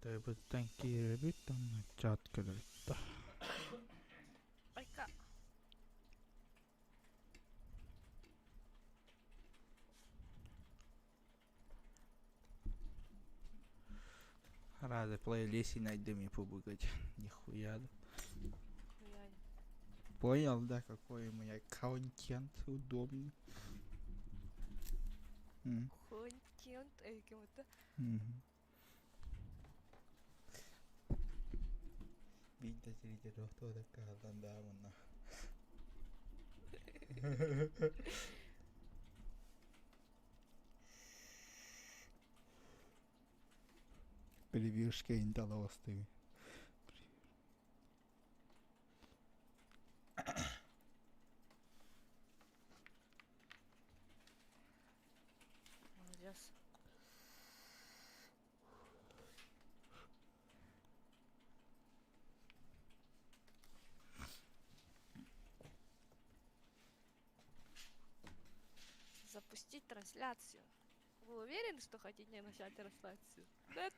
Тыабыттан киирэбит уонна чат көрөттө. Айка. Рада плейлист найди мне побыгать. Нихуя. Хуя. Понял, да, какой у меня контент удобный. М. Контент эйкемыта. Мгм. Биирдэ сиригэр охтуодакка да мунна. Превьюшка инталавастыгы. Молодец. Запустить трансляцию. Вы уверены, что хотите начать трансляцию? Нет.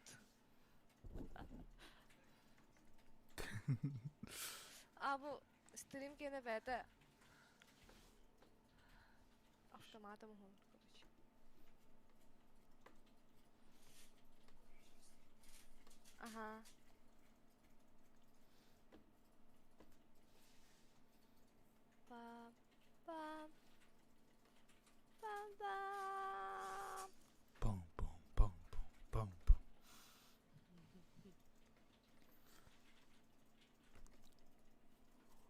А бу стрим киэнэ бэйэтэ автоматом уһун, короче. Ага. Пам пам пам пам. Пам пам пам пам пам.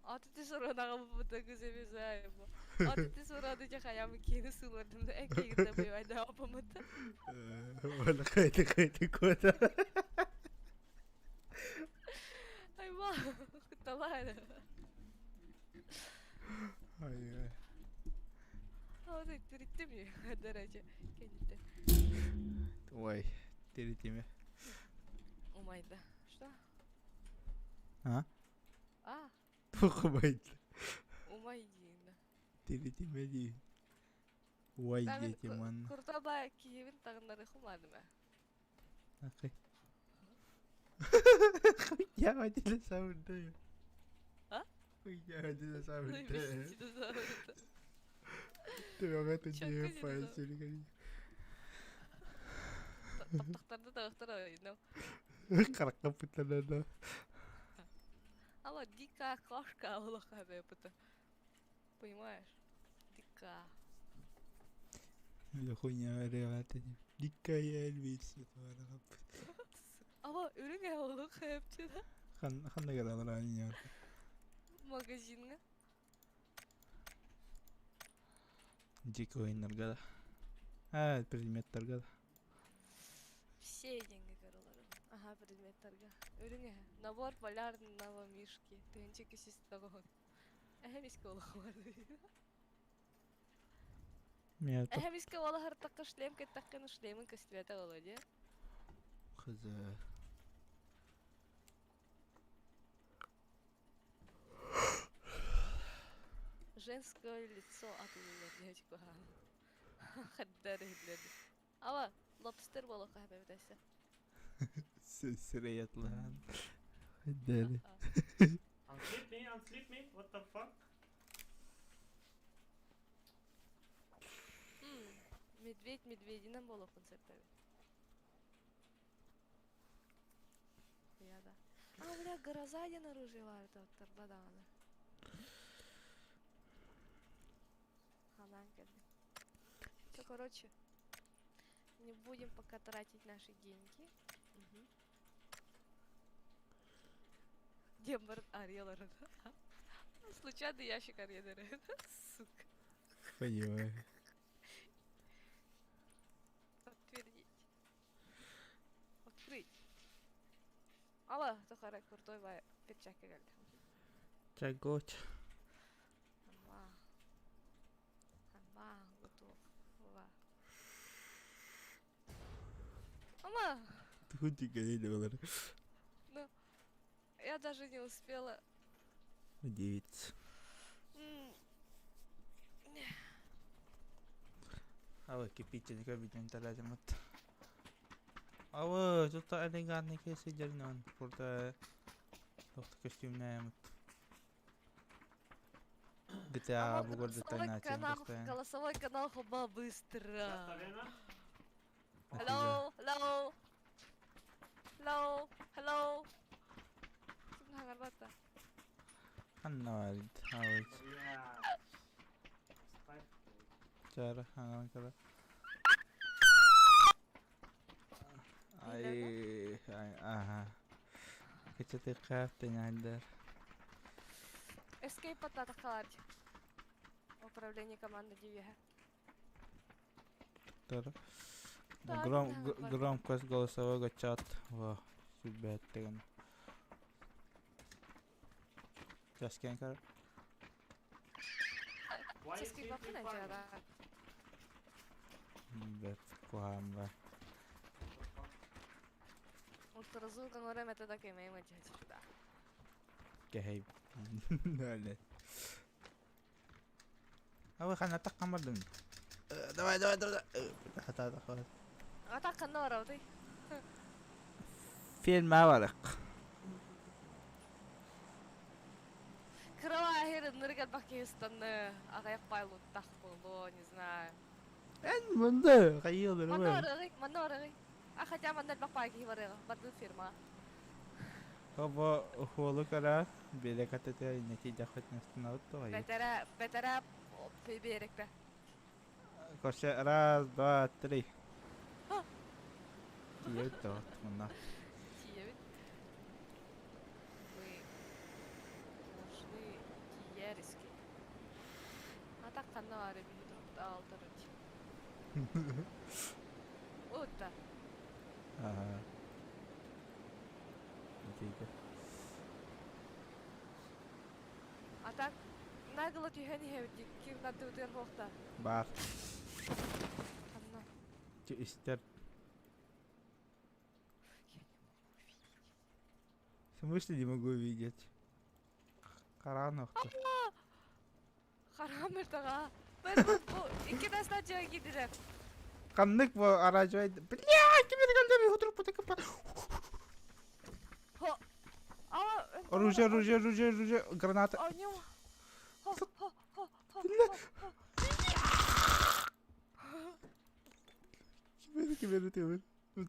Аты соронаҕа көзөбүзаайбо. Аты сороды жахаямы киини сылырдым да эккигитэ быйвайда опамыта. Вала хайты хайты кота. Айва, талайна. Ай Аны тириттим дәрәҗә кенитте. Ой, тиритиме. Умайда. Что? А? А, Тухмайда. умайдин. Тиритиме дии. Уай диэти манна. Куртаба киһибин таҕыннары хумаадыма. Акы. Хуйня динозаврды. А? Хуйня динозаврды. Динозаврды. Төбөҕө Чакка түннүгү динозавр. файл Таптахтарды таҕахтар ойно. Харахха пыталана. Ала дикая кошка улахана это. Понимаешь? Дикая. Бля хуйня реалата. Дикая львица. Ала үрүҥ олох хэпчена. Хан ханна гералар Магазинга. Дикий ойыннарга да. А, предметтарга да. Все деньги королары. Ага, предметтарга. Үрүҥ Набор полярного мишки. Тыһынча кисис тоҕон. Эһэм иске олох бар. Мята. Эһэм иске олохар таққа шлем кеттаққын шлемин көстүбэтэ оло дии. Хз. Женское лицо атылылар диэчик Хаддар иһиллэрди. Ава, лобстер болохха хэбэбитэсэ. Сирэйатлаан. Дели. Unsleep me, unsleep me, what the fuck? Медведь медвединен болохун сөппөбүт. Я да. А, бля, гроза диэн оружие баар тоттарба даҕаны. Ханаан кэллим. Все, короче, не будем пока тратить наши деньги. Угу. Дембар арыяларын. Случайно ящик арыйдары. Сука. Понимаю. Подтвердить. Открыть. Ала, тухара крутой бай перчатка кэллэ. Чагоч. Ама. Ама, готов. Ва. Ама! Тутик олар. Ну, я даже не успела. Удивиться. Ала кипиченька бүтүн талаатыммыт. Абы, тута элегантный киһи сылдьарынан курда туох да көстүүмнээммит. GTA А бу вот көрдүттэн голосовой нааччыйан канал, тахтайан. голосовой канал Хуба быстро. Лена? Hello, hello. Hello, hello. Ким хаҥарбатта? Ханна баар Абыч. Бля. Ставь. Чара хаҥаран кэлэ. Ай, ай, аха. Кычатык тэҥэйдэр. Escape паттатаххалар. Управление команды девиһэ. Гром, громкость голосового чат. Во, сүрбэттеген. Часкен кар. Why is Ческий he баппын free анчара. Бэт куһаан ба. Ультразвук оҥором этэ да кэмэйим адьаһа Кэһэй. Далее. Абы ханна таххан бардым. Давай, давай, давай. Хата, хата. Ата ханна барабытый? Фильм барык. Кыралаахыр ынырык элбэх киһи ыстанны, аҕыйах байлуттах буолуо, не знаю. Эн мында хайыылары Манна бар. барыаҕый, манна барыаҕый. А хотя манна элбэх баай киһи барыаҕа, бардын фирма. Хобо хуолу кара беле катete нэтийдэххит настанабыт тоҕой. Бэтэрэ, бэтэрэ биэрэктэ. Короче, раз, два, три. Тиийэбит да мунна. Тиийэбит. Мы должны тиийэриски. А так ханна баар эбит аалтарыт. Уутта. Ага. Тиийдэ. А так нагло түһэн иһэбит ким надыбытыгар хуохта. Баар. Ханна. Истер. Я не могу увидеть. В смысле не могу увидеть? Харан охто. Харам ыртаға. Бір бу икки таста дьиэ киирдилэр. Ханнык бу аражай. Бля, ким эргэлдер утуруп бутакы. Хо. А, Оружие, оружие, оружие, оружие, граната. Оонньуу. Хо, хо, хо, хо. Бля. Ким ким эрэ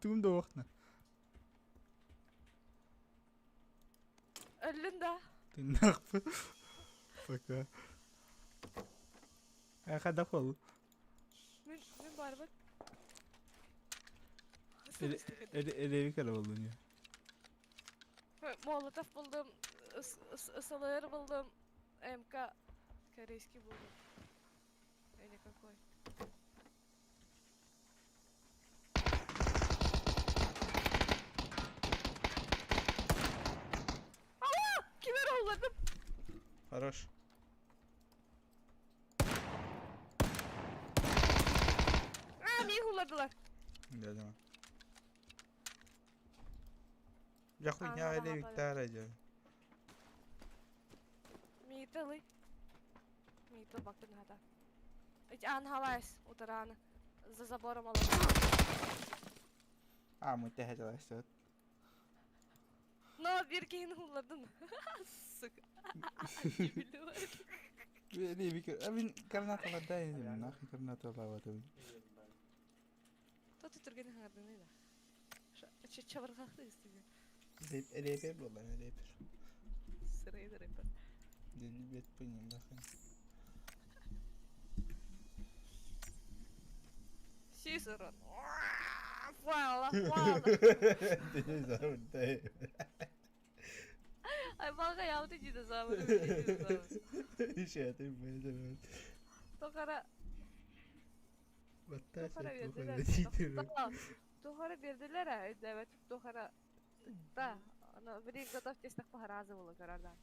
Тугум да уохна. Өллүн да. Тыыннаахпын. Пока. Хайдах ол? Мин мин барбыт. Элеви кэлэ буоллун я. Молотов булдум, СЛР булдум, МК корейский булдум. Или какой? Кимер улладым. Хорош. А, миих улладылар. Да, да. Я хуйня Ана элевиктар дьэ. Мииталы. Миитал бактын хата. Ить аан халайс утарааны. За забором олорор. А, мы тэһэ дьалайсыбыт. Но биир киһини улладым. Сука. Дебиль. Элевик. А мин граната дай нахуй граната лаватыбын. Тот түргэн хаҥардыный да. Чабырҕахты истигэ. Репер буолла, репер. Сырай рэпер. Дени бет пынем нахуй. Сисерон. Фала, фала. Динозавр, Ай, баҕа яуты динозавр. Ишетим бэйдэ. Тохара, Баттаа тохара сет бердилер. тухара Тохара бердилер, өйдөбөт тохара. Да, аны били готов тестах пахаразы болу карардан.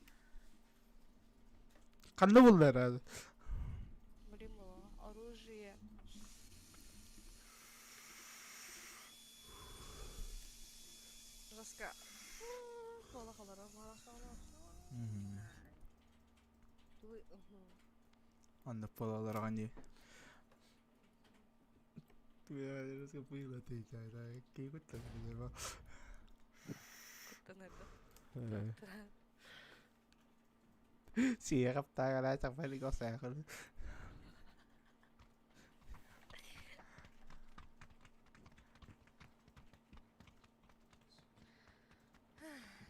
Ханна буллар ады? Блин, было оружие. Жестко. Кола холора, мала холора. Туй. Онно полаларган ди. Куттанарда. Сиэхэптааҕараа чахпалык осаахыр.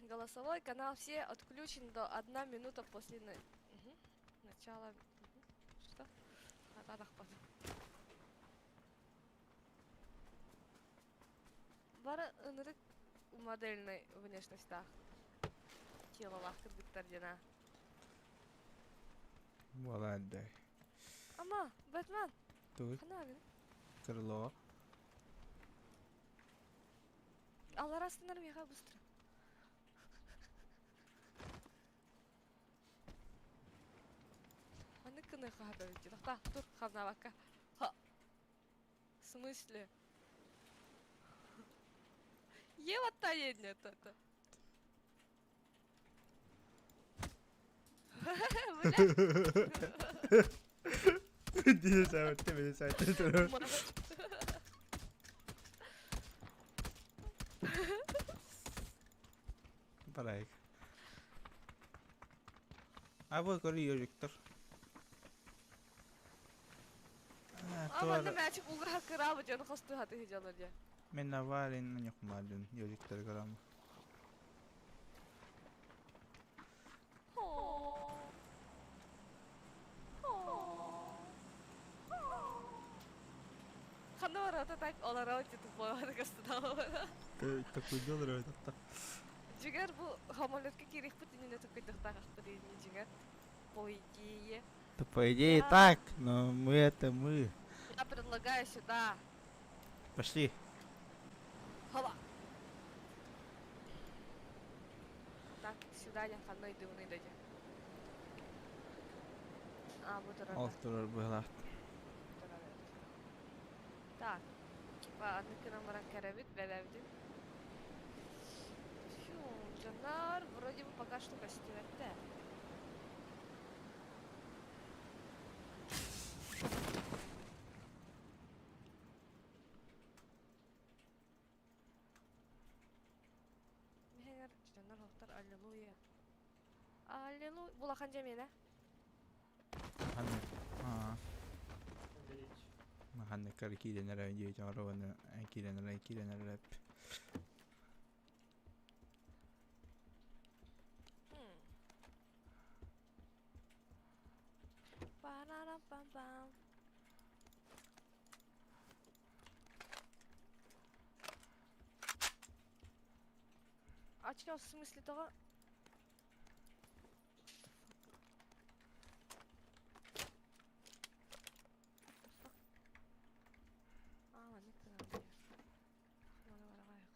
Голосовой канал все отключен до 1 минута после на... Угу. начала. Угу. Что? Атадахпат. Бары ынырык модельный внешностях. Телолаах кыргыттар диэн Буолаандай. Ама, Бэтмен. Тугуй? Ханаагын? Крыло. Аллар астынар миэхэ быстро. Маннык гыныахха хатабыт Тохта, тур, хамнаабакка. Ха. В смысле? Ева таянет это. Бля. Дии саатты, били саатты турар. Барайык. А вот көрү ежиктер. Аманна мячик угра кыраабы дьон хосту хаты дьонор дьэ. Мен наварин ньохмалын ежиктер грамм. Ханна барата так олороо тупой кастыдаабара. Такой дело Дьиҥэр бу самолетка киириэхпит иннинэ туккайдахтаахпыт ини дьиҥэр. По идее. Да по идее так, но мы это мы. Я предлагаю сюда. Пошли. Хоба. Так, сюда диэн ханна ыйдыбыный да дьэ. А, бу турар. Ол турар быһылаах. Так, типа аннык гынан баран кэрэбит, бэбэбитин. Фу, дьоннор вроде бы пока что көстүбэттэр. Миһэҥэр дьоннор охтор аллилуйя. Аллилуйя. Булахан дьэ миэнэ. Ханнык? Аа. Ханныккар киирэн эрэ дии оруону киирэн эрэ киирэн эрэ Парарам-пам-пам. А чё, в смысле того? Аа, маннык гынан диир. Маны бараҕайык.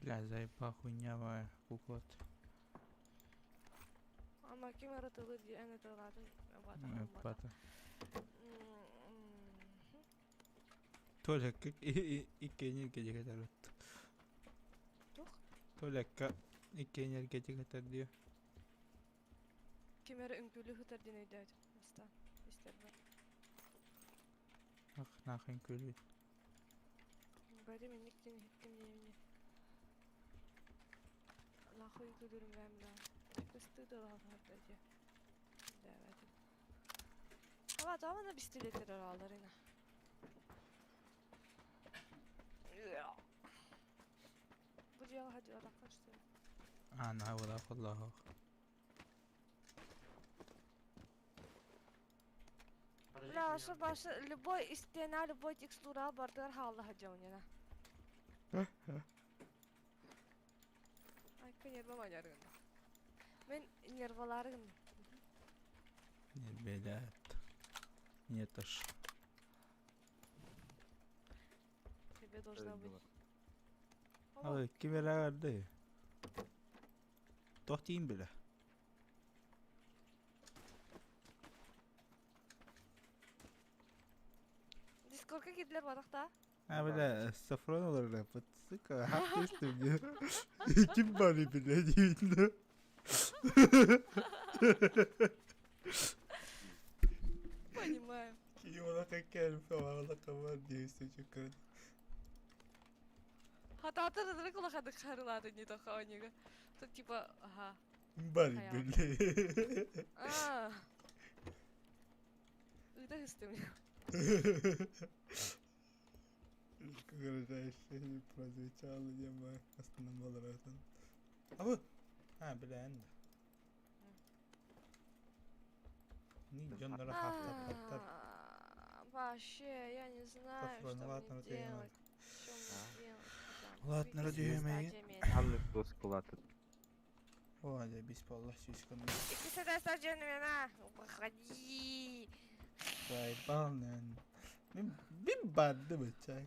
Бля, заебал хуйня куклат. Ама ким эрэ тылы дии эн ытылаатын Пата. Толя, как икки энергетик этэр Туох? Толя, икки энергетик этэр дии. Ким эрэ үҥкүүлүү сытар диэн өйдөөтүм. Бастаан истэрбэр. Ах, нахуй үҥкүүлүүт. Бары минник диэн иһиттим диэмни. Нахуй үҥкүүлүүрүм бэйэм да. Кыстыы дылаҕа дии. Дээбэтим. Ава тоҕо пистолеттер алаллар ина. Бу дьиэҕэ хадьылатахха что ли? А, наһаа холлоох. Бля, ошо башы любой истиэнэ, любой текстура бардыгар хаалла сылдьабын Айка нервам аньарыгын. Мен нерваларыгын. Нервелят. Нет уж. Тебе должна быть. Ой, ким эрэ арды. Туох тиийин билэ. Дискордка киирдилэр буотахта. А, бля, Сафрон олорор сука, хап мне. Ким бары бля, не видно. Понимаю. Какая дии Хатаатар ынырык улаханнык харылаата не тохооньуга. Тут типа, ага. Бары Хайа. били. А. Ыта хыстым. Угрожающе прозвучало, я остановил А вот, а, бля, энда. Дьоннору хаахтаппаттар. Вообще, я не знаю, что Ладно, мне делать. Что мне делать? Ладно, радио Ханнык доскулаты. О, дьэ, бис буолла, сүүс гынна. Выходи. Заебал, наверное. Мин барды бычак.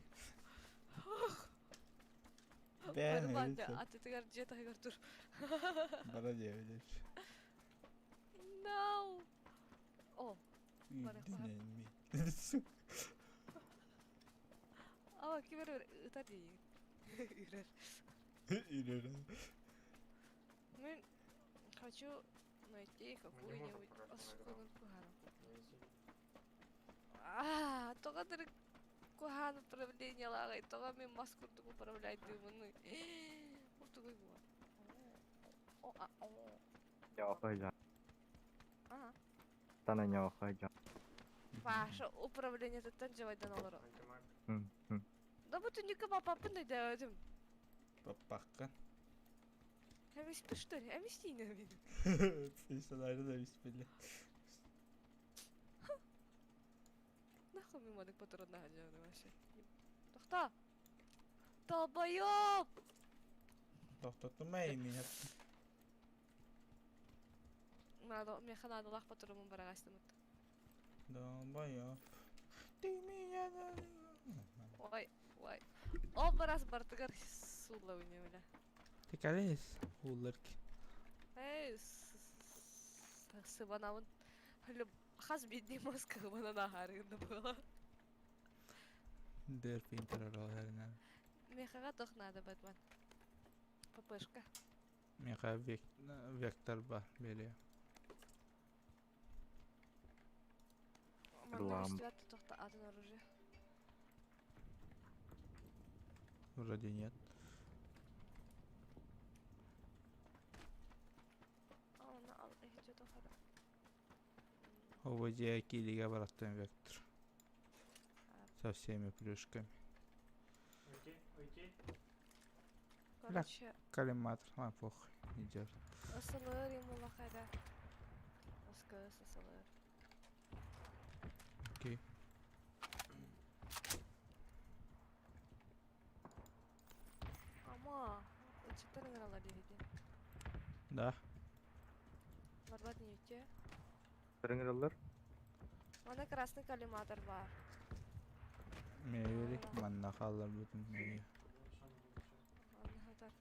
Бээн Барбанды, өлүтэ. атытыгар дьиэ таһыгар тур. Бара диэбит. No. О, Бары Үрдүнэн а, ким эрэ ытар дии. Үрэр. Үрэр. Мен хочу найти Мы не можем какую-нибудь просто на осколок кухану. Не вези. А, тоҕо куһаан управлениелааҕый, тоҕо мин мас курдук управляйдыыбыный? Утугуй буо. О, а, о. Ньоохой А, Тана ньоохой Паша, управлениетыттан дьабайдан олоро. Антимаг. Да бу түннүккэ папаппын да өйдөөтүм. Паппаккын. Эмиспи что ли? Эмистиин мин. Сыйсалары да бис били. Нахуй мин манык патроннаһа дьону вообще. Тохто! Долбоёб! Тохтотума имин. Надо, миэхэ наадалаах патронун бараҕастымыт. Долбоёб. Ты меня Ой, ой. Ол барас бартыгар суулла үнүмүнэ. Ты калес улларки. Эй, сыбанабын. Хас биирдии маска ыбанан аһаарыгын да буола. Дэр пинтер ораларына. Миэхэҕэ туох наада Бэтмен? ППшка. Меха вектор бар бере. Манна Лам. үстүбэт тохто атын оружие. Вроде нет. Оны ал иһитче тохара. ОВД килиге бараттан вектор. Со всеми плюшками. Уйти, уйти. Короче, Коллиматор, а, похуй, идет. ысылыр им улахайда. Ыскыс ысылыр. Окей. Ама, ычыттар ыңыралар диэти. Да. Барбат не үтте. Тырыңырылар. Мана красный коллиматор бар. Мейвери, манна халлар бүтүн мейвери. Аны хатар.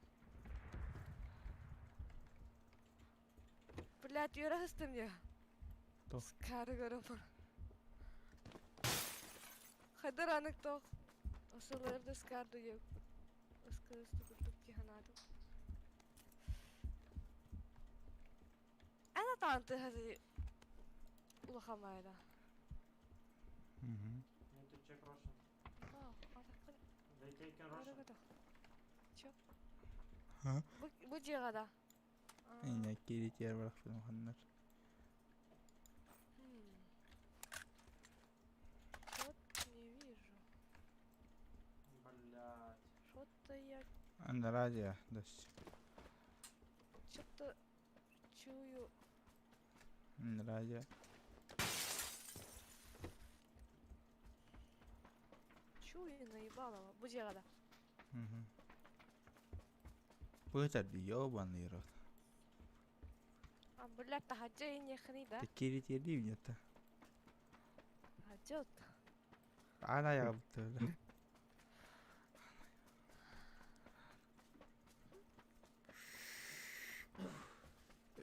Блядь, үөрэ хыстым я. Тох. Скары көрөм. Хайдар анык тох. Ысылырды скарды еп. Ыскы ысты курдук тиханадым. Ана таанты хази улахамайда. Угу. Need to check Russian. А, атаккын They taken Russian. көрө Чё? Ха? Бу бу жыгада. Ине кири тер барак ханнар. Вот не вижу. Блять. Что-то я Анда радио, дос. что-то чую. Радио. Чую наебалово. Бу жыгада. Угу. Бытар ёбаный рот. А, блядь, тахаджа и не хни, да? Ты кири тер нет. Хаджот. Ана я бутыла.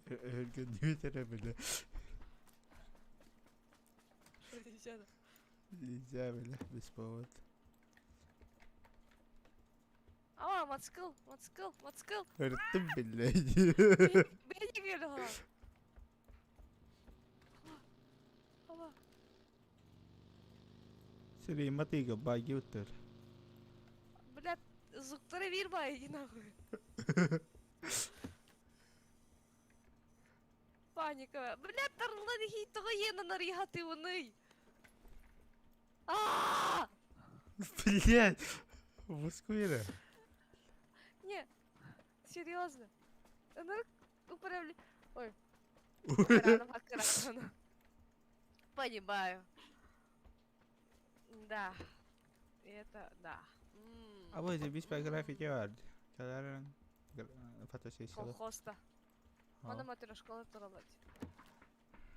Өргөн нүтэрэ биле. Что нельзя, да? Нельзя биле без повода. А, мацкыл, мацкыл, мацкыл. Өрттүм биле. Бени кел ха. Ава. Сирей матыга баги уттар. Блядь, зуктары бир бай, иди нахуй. Паника. Блядь, тарлан хитого ена нарыйхатыуный. А! Блядь! Воскуира. Не, серьезно. Ынырык управля... Ой, аккуратно, Понимаю. Да. Это да. А вот здесь по графике вард. Каларан фотосессия. Колхозта. Мана матрешкала туралать.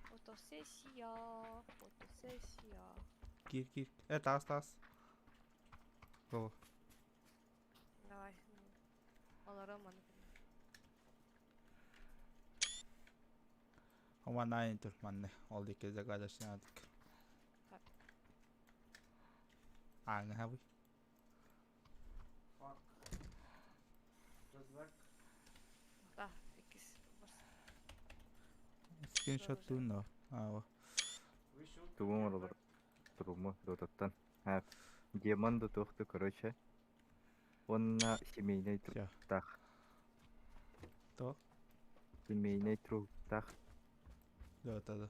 Фотосессия, фотосессия. Кир, кир. Тас, тас. Го. Давай. Олором маны. Оман тур манны. Ол дике загадочный адык. Ааҥҥа хабый. Fuck. Just back. Да, иккис Скриншот туун Аа. We should Тугум get оролор. back. Туруму дотаттан. Ha. Демон да тухту, короче. Онна семейный Всё. труктах. То? Семейный труктах. Да, да, да.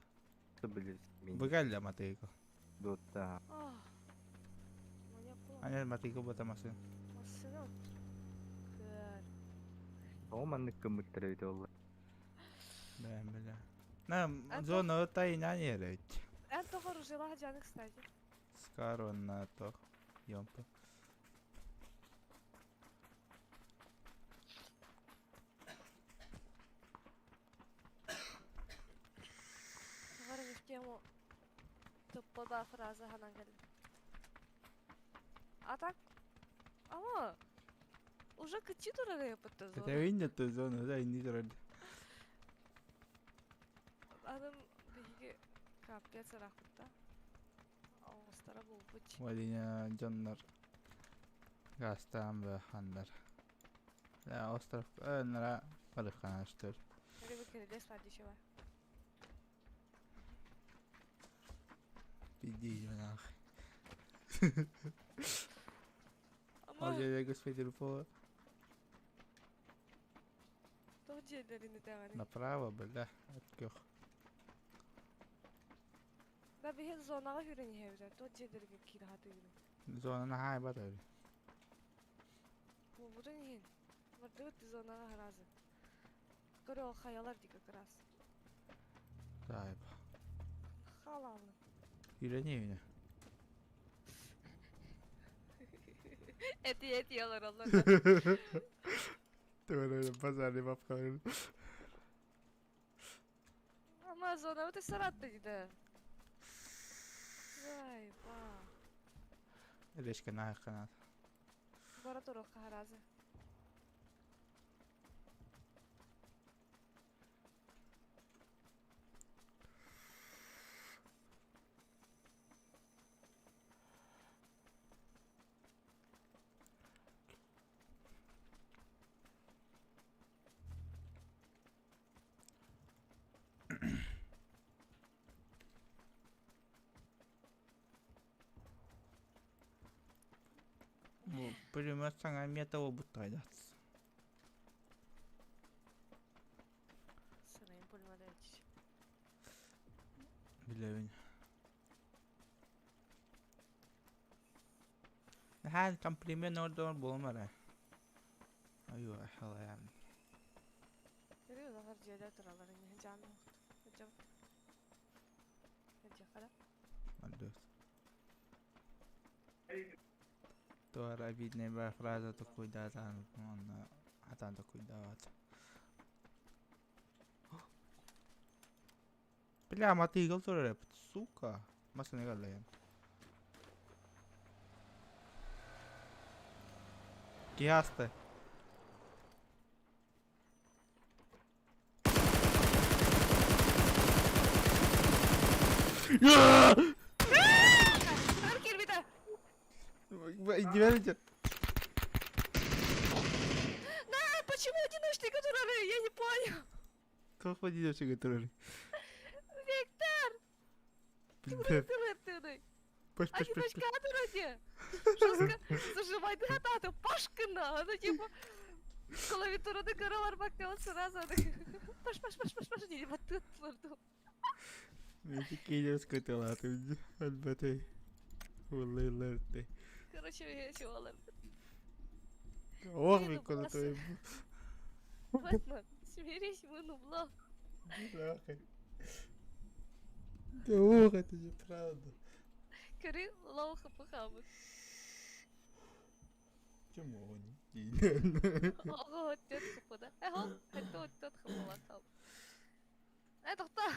Были семейный. Быгалля матыга. Дота. Аня матыга бота масын. Массына көр. О маннык кымыттар өйдө олла. Бля, бля. На зона тай на не рет. Эн тоҕо оружиелаах дьааны, кстати. Скаро на то. Ёмпа. Тоҕо эрэ в тему туппа фраза ханан кэллим. А так, ама, уже кычы турар эппит Это зона. видно то зона, да, не турар. Аным биһиги капец ыраахпыт Оҕустара булбут. Валина дьоннор гастаан бахандар. Да, остров нара барыханаштыр. Вроде бы кирилес дешево. Пиди нах. Ама, Ол жерге господин по тоҕо дьиэлэрин этэҕиний? направо, бля, откөх. Да биһи зонаҕа хүрэн иһэбит, тоҕо дьиэлэргэ киирэ хатыыбын. Зона на хай батыр. Буолбутун иһин. Бардыбыт зонаҕа сразу. Көрө хайалар дии как раз. Тайп. Халалы. Үйренейін. Эти эти олороллор. Түгәрі базарный бабка. Ама зона саратты дии. Зайба. Решка на канат. Бара туруохха сразу. Бу пулемет саңа мета обуттайдат. Сырайын пулемет Билебин. Hän комплимент ордор болмара. Аю, халаям. Көрү улахар дьиэлэр тураллар ини дьаан Дьабыт. Дьахара. Мандус. Туар обидная была фраза такой да там он а там такой дават. Бля, матыгал турар сука. Масына галлайын. Киасты. Өр киирбитэ. Иди верите? Да, почему одиночный который? Я не понял. Как одиночный который? Виктор! Бля, Ты ты. Паш, паш, паш, паш. Одиночка вроде. Жестко зажимай хататы, пашкана. Ну типа клавиатураны көрө барбакка вот сразу паш паш паш паш паш диye баттыттылар. Эти киинэс кытылаатым өлбөтөй. Уллыйларты. Короче, я чего Ох, Ты мен нубласы. крутой. Бэтмен, смирись, мы нубло. Ох, это неправда. Көрү лоу хапыхабыт. Чему он? Ого, тет хапыда. Эхо, это тет хапылахаб. Э, тоқта.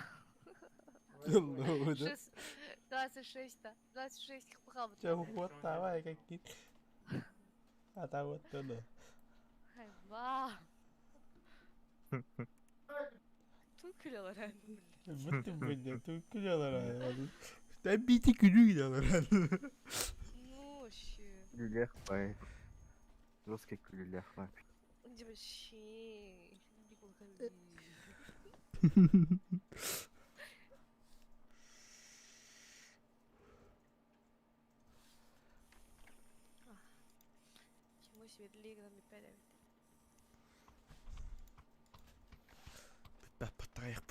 26-та. 26 хапыхабыт. Вот давай какие. А там вот туда. Айва. Тут күлелер Бутты блин, тут күлелер. Да бити күлелер. Ну, вообще. Күлүлээх бай. Жесткий күлүлээх бай. Где вообще? Чему светлее гынан бүппэт эбит. Паттайық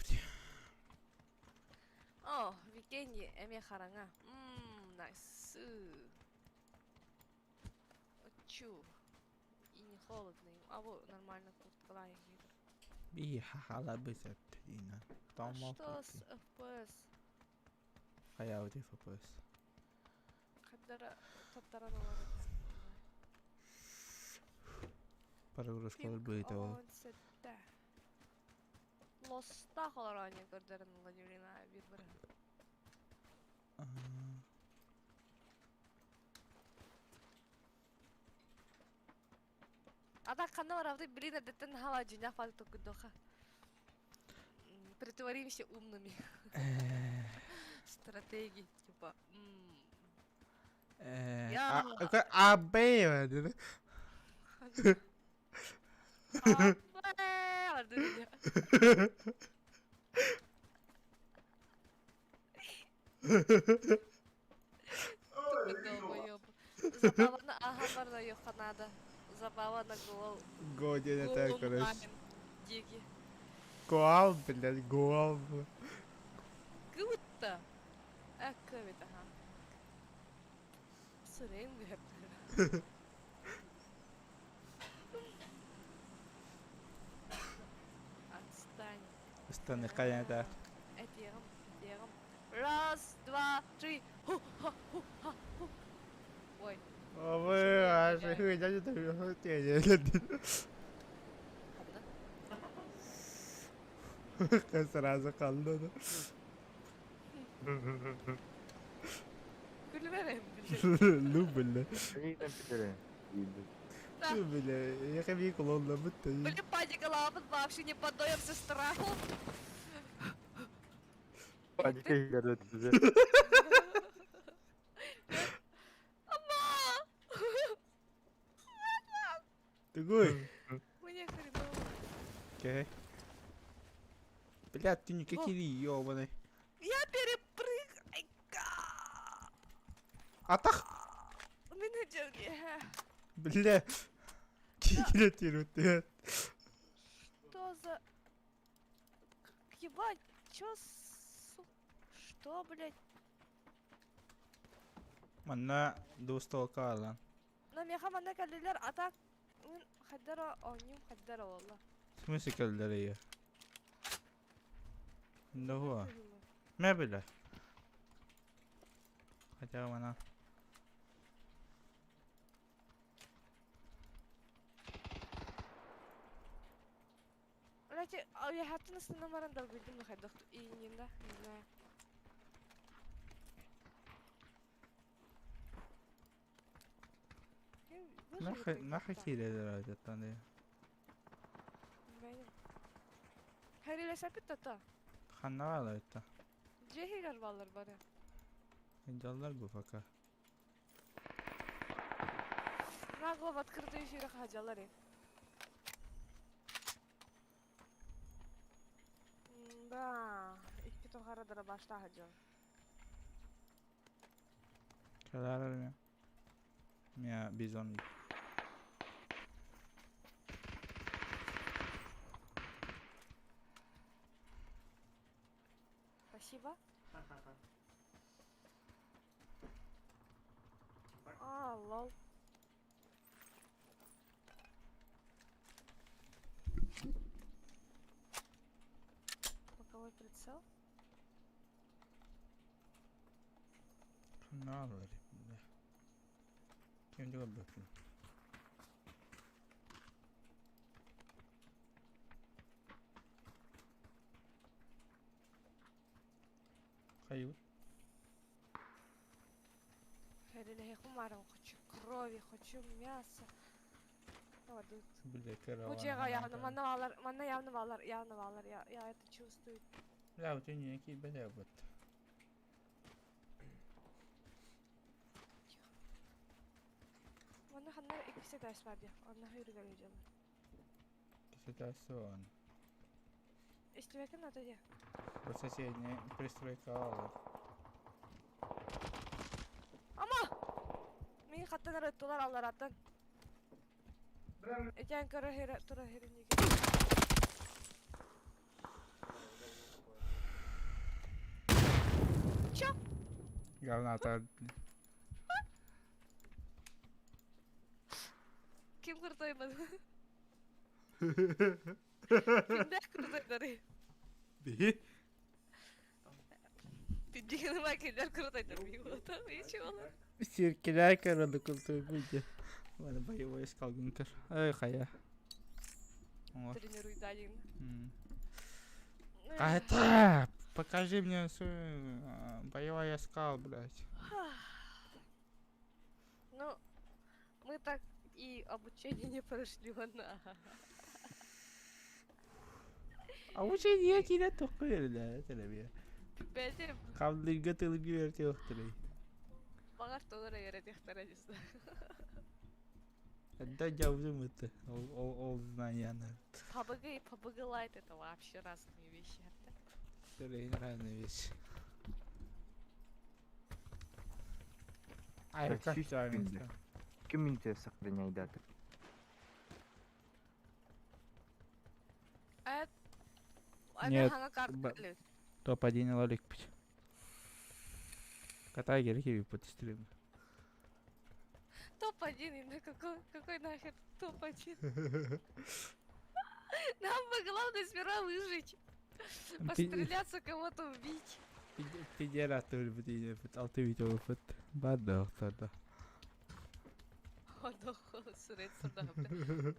О, Викенди, эме хараҥа. Ммм, найс. Чу. И не холодно им. А вот нормально курткалаах игр. Би хахала бысаттина. А что с FPS? Хайа FPS. Хаддара таптаран олорор. Прогрузкалар быйта ол. Сетте. Лостах олорон көрдөрөн Владимирина бир бір. А так ханна барабыт блин эдеттен хала дьиҥнээх баҕайытык толкуйдуохха. Притворимся умными. Стратегии, типа. Я- А Б А, Б, Долбоёб. Забава на ага барна йоханада. Забава на гол. Годин это короче. Диги. Гоал, блядь, гоал. Кыбытта. Э, кыбыт, ага. Сырын бер. Отстань. Станы хайа Этиэҕим, этиэҕим. Раз, два, три. Ху, ха, ху, ха, ху. Ой, Ой, аж дядя там ханна. Сразу қалды. Күлүбэрем, Ну, бля. Нейден питере? Да. Ну, бля, я хабик лонна бутта. Блин, паника лапает, вообще не поддаемся страху. Паника иһигэр өттүзэ. Ама! Тугуй. Мне хреново. Окей. Бля, ты никакие ёбаный. Я перепрыг. Ай, Атах! Меня дерги. Бля. Кикиле тирут. Что за... Ебать, чё с... Что, блядь? Манна двустволка алан. На меха манна кэллилэр, а так... Мин хайдара оонньуум хайдара буолла. В смысле кэллэр Ну, Мебеля. Хотя бы она. Блядь, а я хатын астынан баран долгуйдум да хайдах ииннин да, не знаю. Нахай нахай киирэлэр аттан Хэрилэсэпит тата. Ханна это. Дьиэһигэр бааллар бары. Жаллар бу пока. Нагло в открытый эфир хаджалар Да, икки тоҕара дара башта хаджал. Кэлээр Мия бизон. Спасибо. А, лол. Боковой прицел. Ханнаалар Ким көрбөппүн. Хайыр. Хочу крови, хочу мяса. Бля, Бу явно манна баалар, манна явно баалар, явно баалар, я это чувствую. Бля, у тебя не бля, вот. Манна ханна иккис этаж бар дии, онно хүйрүгэр ыдьаллар. Иккис этаж суон. Истибэккин ата дии. Бу соседняя пристройка олор. Ама! Мин хаттан ырыттылар аллараттан. Этэн көрө хирэ тура хиринники. Чё? Говната. Ким кыртайбын? Кимдээх кыртайдарый? Биһи. Пиддигин кинилэр кыртайдар буолта. Ничего. Сиркилээ көрөдө култуйбуйде. Ладно, боевой искал гүнкер. Эй, хая. Тренируй Данин. А покажи мне свою боевой скал, блядь. Ну, мы так и обучение не прошли, ладно. Обучение кире тохкуй да, телебия. Бәле. Кабдырга тылып бер тохтырый. Багар толора веретехтер, не знаю. Да жаузым это, ол знания. PUBG и PUBG Lite это вообще разные вещи. Это разные вещи. Ай, как правильно. Ким сохраняй даты? Нет, топ-1 лолик пить. Катай герки под стрим. Топ-1, ну какой нахер топ-1? Нам бы главное сперва выжить. Постреляться, кого-то убить. Пидерат өлбүт алты видео бут. Барды охторда. Сүрет сырдагы.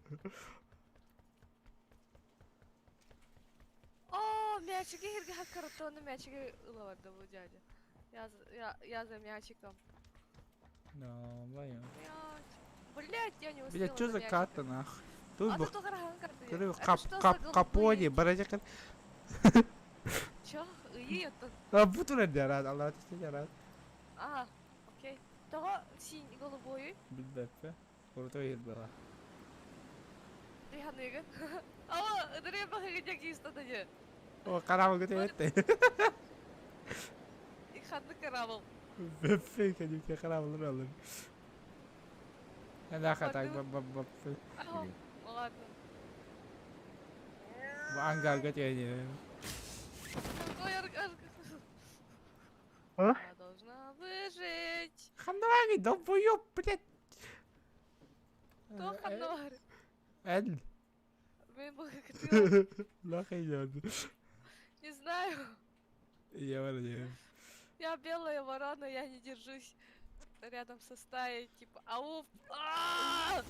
О, мячики хирге хаккаратоны мячики ылаварды бу дядя. Я за мячиком. Да, блин. Блять, я не успела. Блять, что за карта нах? Тут бы. Кап кап капони, баража. Чё? И это. А бутура жарат, Алла тесте жарат. А, окей. Того синий голубой. Билбеппе. Крутой была. Ты ханыгын. Ава, ыдыры бахыгы жаки истады. О, карабыл көтөбөттө. И ханны карабыл. Беппе, кадимки карабыл алыр. Да, хата, бап бап бап. Ладно. Ангар көтөбөттө. Какой аргар? А? Я должна выжить. Ханвари, долбоёб, блядь. Кто ханвари? Эн. Не знаю. Я вроде. Я белая ворона, я не держусь рядом со стаей, типа, ау.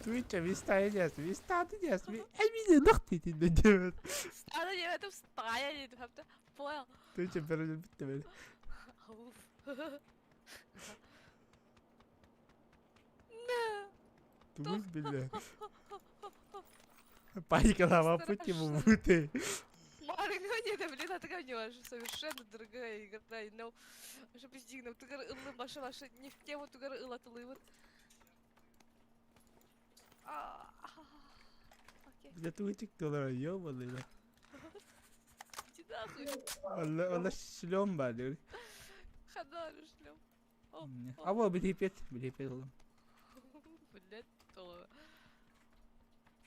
Твича, ви стая нет, ви стада нет, ви эмине нахты ти не делает. Стада не в этом стая, не понял. Твича бере битте бер. Ау. Тугуз бля. Паникалава пути бути. Маргарита, блин, это конечно совершенно другая игра, но чтобы издигнуть, тугар ылы баша ваша не в тему тугар ыла тылывыт. Окей. Бля тугучик доллар ёбаный. Иди нахуй. Алла, алла шлем бар. Ханар шлем. Або билипет, билипет олым. Блядь, то.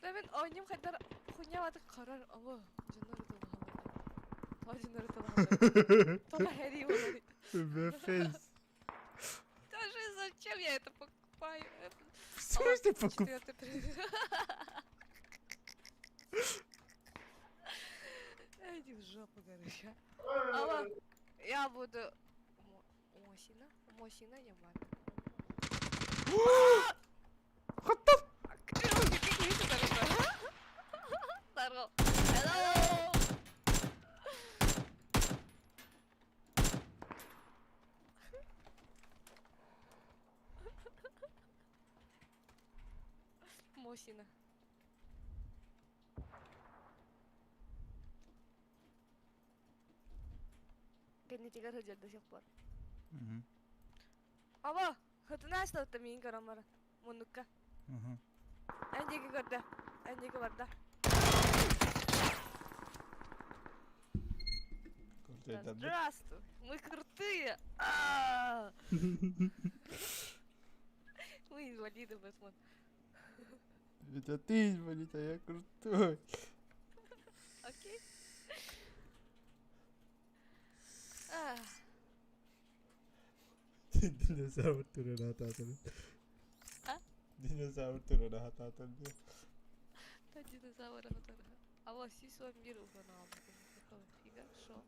Да мен оонньуум хайдар хуйня карар або дьоннор ытылаһаллар. Тоҕо дьоннор ытылаһаллар? Тоҕо хэрии буоларый? Фейс. Даже зачем я это покупаю? В смысле покуп? Иди в жопу, короче. Алло, я буду... Мосина? Мосина я маме. Хаттар! Здорово. Hello! Мосина. Кэннитигэр сылдьар до сих пор. Аба, хытына асталта миин көрөн муннукка. Эн диэки көрдө. Эн диэки барда. Здравствуй, мы крутые. Мы инвалиды, Бэтмен. Это ты инвалид, а я крутой. Окей. Динозавр турара хатаатым. А? Динозавр турара хатаатым. Та динозавр хатара. А вот сисо мир угнал. Какого фига? Шо?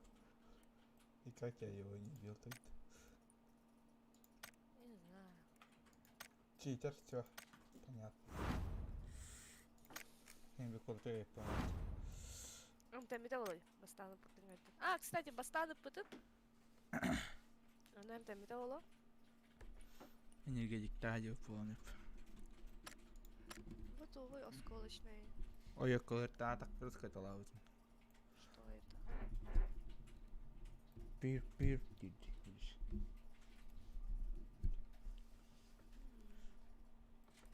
И как я его не бил тогда? Не знаю. Читер, все. Понятно. Я бы крутой, понятно. Там это Бастаны А, кстати, бастаны пытыт. Нам там это Энергетик радио помню. Вот увы, осколочный. Ой, я колерта так раскатала. Что это? Пир, пир,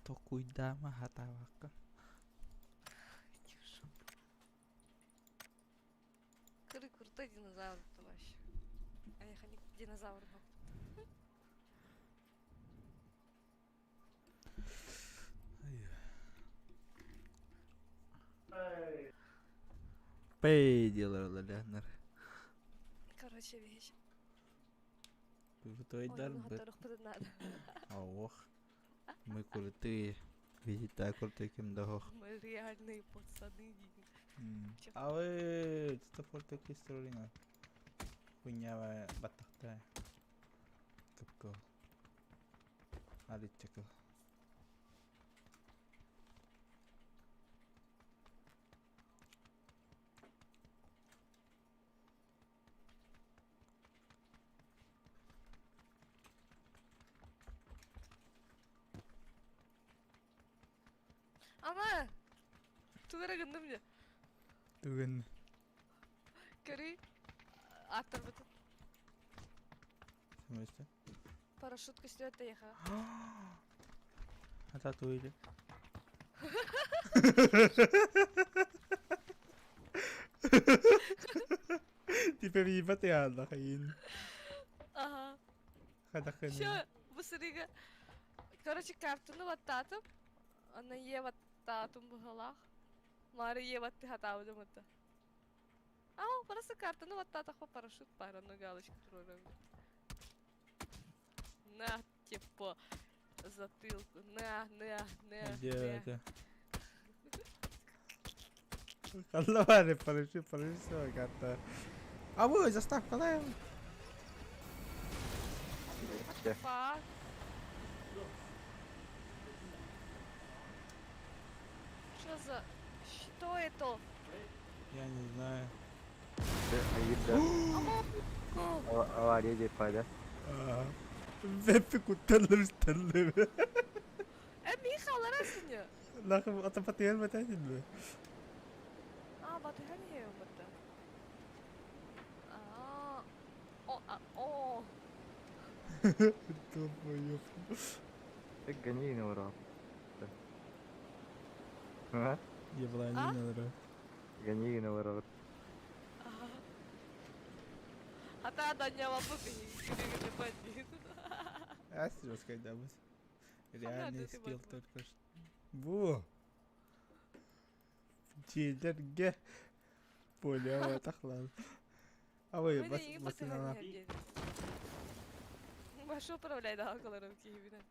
Токуйдама хатавака. Кыры крутой динозавр вообще. А я не динозавр был. Пей делала Короче, вещь. Крутой Ой, дар ну, которых надо. Ох. Мы крутые. Видите, так крутой кем догох. Мы реальные пацаны. А вы это форте кистролина. Хуйня батахта. Капко. Аритчакал. Ама! Тугара гынным же. Түгін. Көрүй. Аттар бытын. В смысле? Парашют көстүөт яха. А татуили. Типа ебать я хайын. Ага. Хадахын. Все, быстрее. Короче, картуну ваттатым. Ана е ваттатым быһалаах. Мары е ватты хатаабытым это. А, просто картуну ваттатахпа парашют пара, ну галочку турорам. На, типа, затылку. На, на, на, Где на. это? Аллах, парашют, парашют, карта. А вы заставка, да? What the fuck? Что за... Что это? Я не знаю. Айда. Авария деп пайда. Веппи кутталлым сталлым. Э, Михал, арасыня. Лахым атапатыян батайтын А, батыхан хеу бата. А, о, а, о. Долбоёб. Гони на ура. А? Ебланина, да. Гони на ура. Ата да не лапы, не бандит. Жесткайдабыт. Реальный скилл только что. Бу! Дьиэлэргэ поля тахлан. Абай бас басынан. Башы управляй даҕаларым киһибинэн.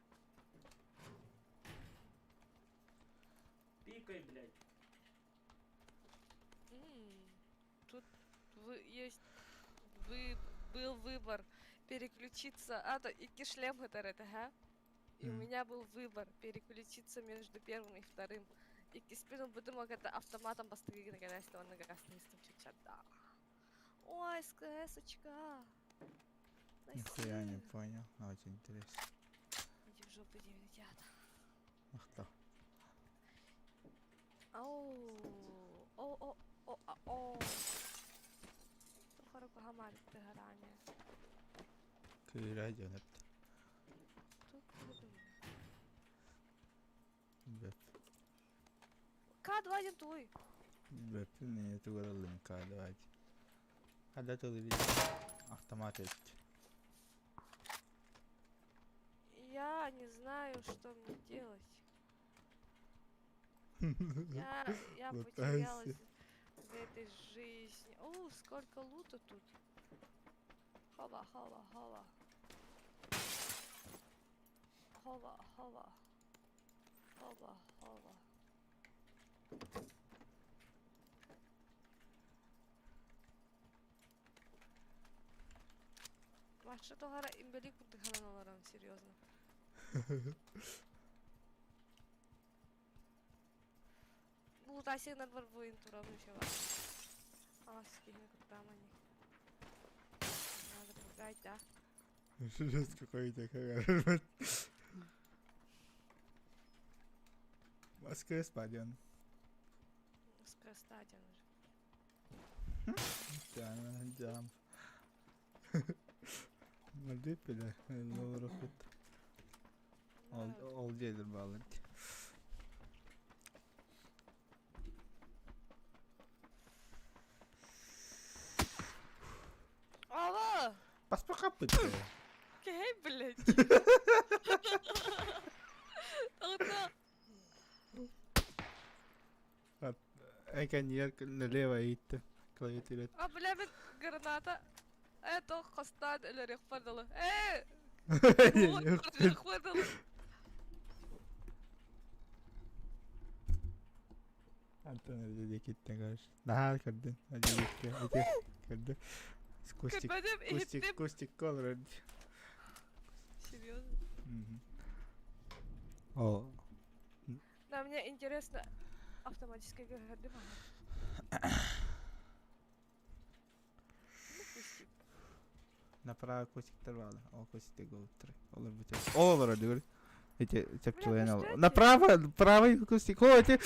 Пикай, блядь. Тут вы, есть вы, был выбор переключиться. А, то икки шлем это, ха? И у меня был выбор переключиться между первым и вторым. Иккиспин ылбытым это автоматом бастыгы гына онно гастым чуть да. Ой, СКС-очка. Нихуя не понял, но очень интересно. Иди в жопу, девятята. Ах то. Ау, о, о, о, о, о. Тухары куһамаар тыһараане. Кыыра дьон эпт. Бэп. К2 диэн тугуй? Бэппин миэ тугар ыллым К2. Хада тылы бит автомат эбит. Я не знаю, что мне делать. Я потерялась в этой жизни. О, сколько лута тут. Хова, хова, хова. Хова, хова. Хова, хова. Маша тоҕо имбелик курдук олорон, серьезно. Лутасигнар бар буйын турабын еще бар. А, скигин куттамани. Надо пугать, да? Жест какой-то как Москва спаден. Скрестаден уже. Jam. Maldiv bile. Лорохут. Ол ол дедер балыт. Алло! Паспа капыт. Кей, блядь? Ото. Экен налево идти. Клавиатура. А, бля, мен граната. Это хостан или рехпадала. Э! Рехпадала. Антон диэкиттэн короче. Наһаа көрдүн. Диэккэ ити көрдү. Кустик. Кустик, кустик колор. Серьезно? О. Да, мне интересно автоматическая граната. Ну, кустик. Направо кустик торвало. О, кустик голтри. Олор бутер. Олор дигөр. Эти чепчелен. Направо, правый кустик. О, эти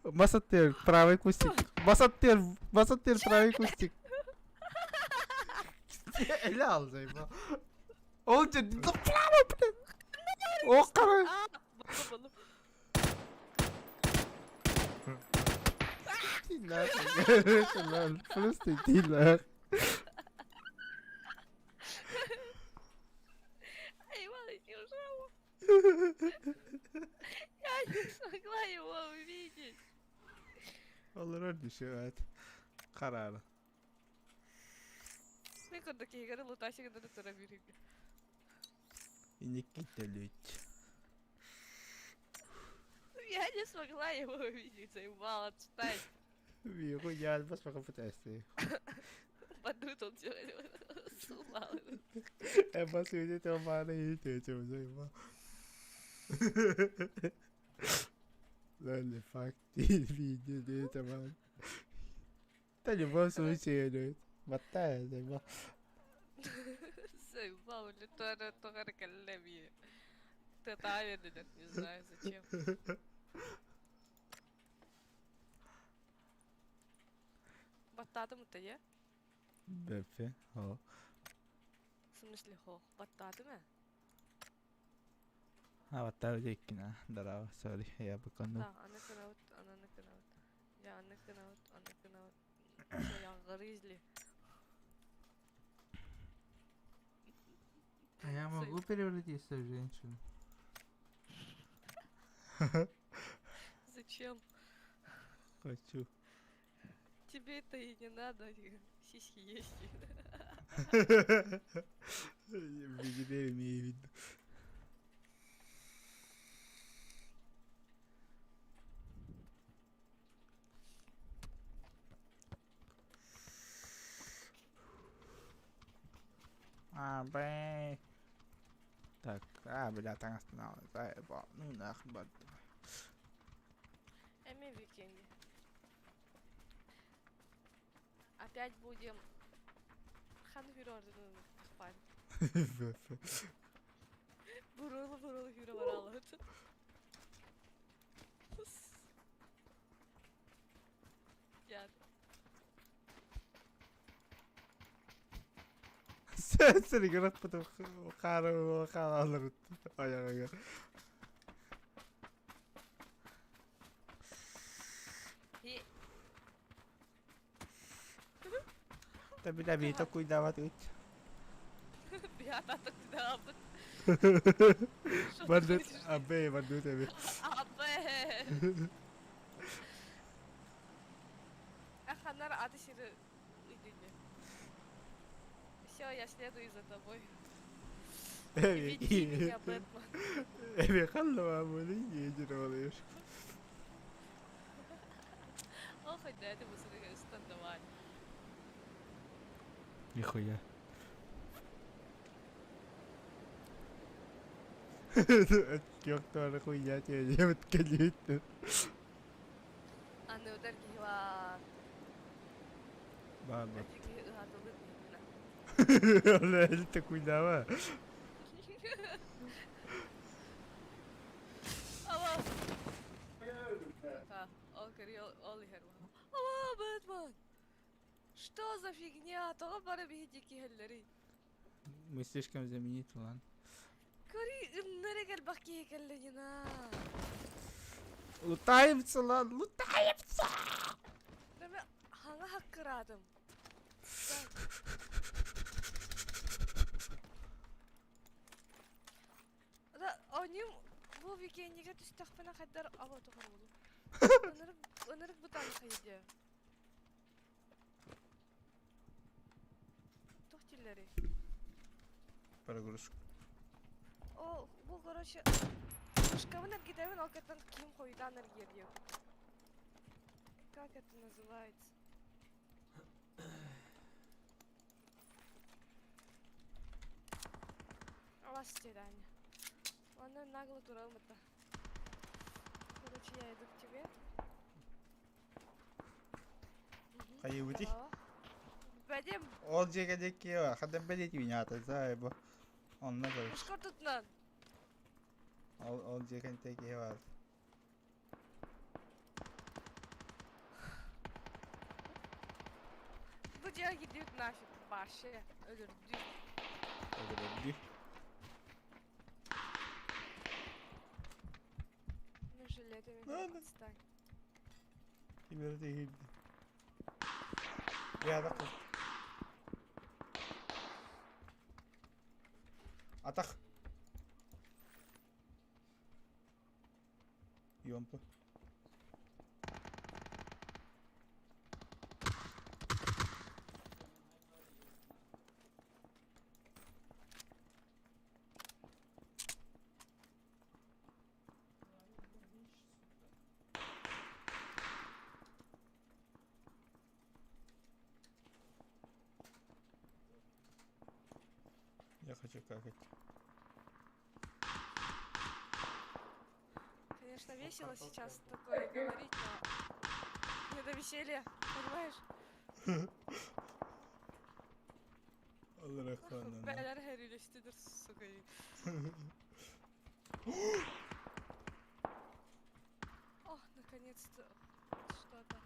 Масаттер, правый кустик. Масаттер, Масаттер, правый кустик. Эля заебал. Ол же направо, блин. О, кара. Иди нахуй. Просто иди нахуй. Иван, иди в жопу. Я не смогла его увидеть. Олорор düşüyor Kararı. Мен курдук киһигэр лутасигын тура бириг. Инникки төлүт. Я не смогла его увидеть, заебал, отстань. Виху я бас пока пытаюсь. Падут он с ума. Э бас видите мана и тетю заебал. Ладно, факт, видео это man. Да в любом случае, батая заебал. Заебал, тоғары каллами. Ты не знаю зачем. Баттадым это я? Бэфе, о. В смысле хох? Баттадым э? А, баттаа диккина. Здорово, сори, я быканул. Да, аны кынаут, ананы кынаут. Я аны кынаут, аны кынаут. Всё, я грызли. А я могу превратиться в женщину? Зачем? Хочу. Тебе это и не надо, сиськи есть. Видите, имею в виду. А, б. Так, а, бля, таҥастанаҕын. Заебал. Ну нахуй бардым. Эми викинги. Опять будем Хан Hero Бурулу Hero баралыт. Я. Сэригэр аппытым хаары хаалаларыт айаҕыгар. Та бля биитэ куйдаабат ыт. Бята куйдаабыт. Бардыт абэ бардыт эби. Абэ. Аханар аты сири ыйдыне. Все, я следую за тобой. Веди меня, Бэтмен. Эби халлава були едер олуyor. Ол хоть это быстрее Нихуя. Кёктор хуйня тебе кэлиит. Аны удар киһи Баба. Киһи ыһатылык Ола куйдава. Ала. Ол кери ол иһэр. Ала, Бэтмен. Что за фигня? Тоҕо бары биһи киһэллэри. Мы слишком знаменит, ладно. Кори ыннары кэлбэх киһи кэллэнина. Лутаемся, ладно, лутаемся! Мен хаҥа хаккыраатым. Да, оним бу викендиге түстэхпинэ хайдар аба тоҕор буолу. Ынырык ынырык бытаан хайдя. Туох дииллэрий? Прогрузка. О, бу короче Шкабын эргитэбин ол кэттэн киһим хойутаан эргиэр диэбит. Как это называется? Алас Аня. Аны нагло туралым это. Короче, я иду к тебе. Хайыбыти. Бэдим. Ол дьиэгэ диэки хадам бэлиэти минята заеба. Онно короче. Ушкар тутнан. Ол ол дьиэкэн теки бар. Бу дьиэгэ киирдибит нафиг вообще. Өлөрдүү. Өлөрдүү. Ну жилетами Ладно. отстань. Кимер тиһирди. Я да Атах. Ёмпа. Я хочу какать. Конечно, весело сейчас такое говорить, но не до веселья, понимаешь? Аллахана. Бэлэр хэрилэстидер, сука. О, наконец-то что-то.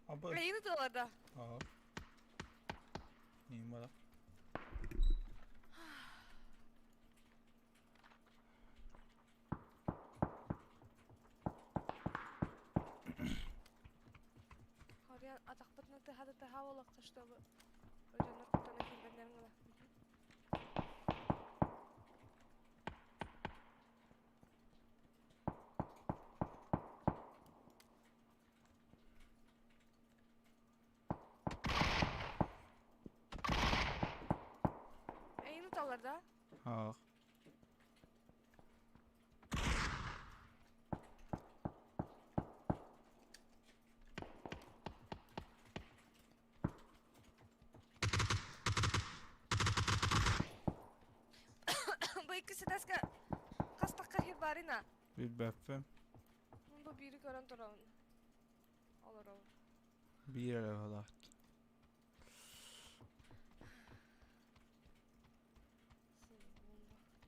Аба. Эйни тыларда. Ага. Ним бара. Харыйан атахпытына тыһа да тыһа буолуохха, чтобы... Суохтар да? Ах. Бу иккис этээскэ хас тахха иһир баарына? Билбэппин. Бу биири көрөн турабын. Олоробун. Биир эрэ баҕалаах.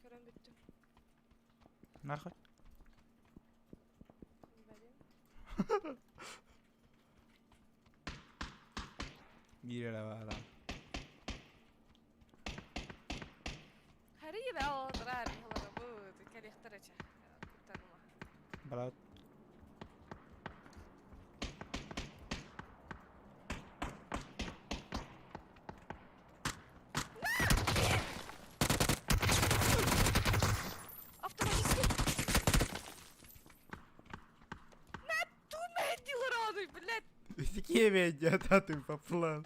Көрөн бүттүм. Нахуй. Билбэтим. Биир эрэ баара. Харыйа бээ олорор олоробут. Кэлиэхтэр эчэ. Куттаныма. Брат. Автоматически. На ту медилороду, блядь. Кеме ты по плану.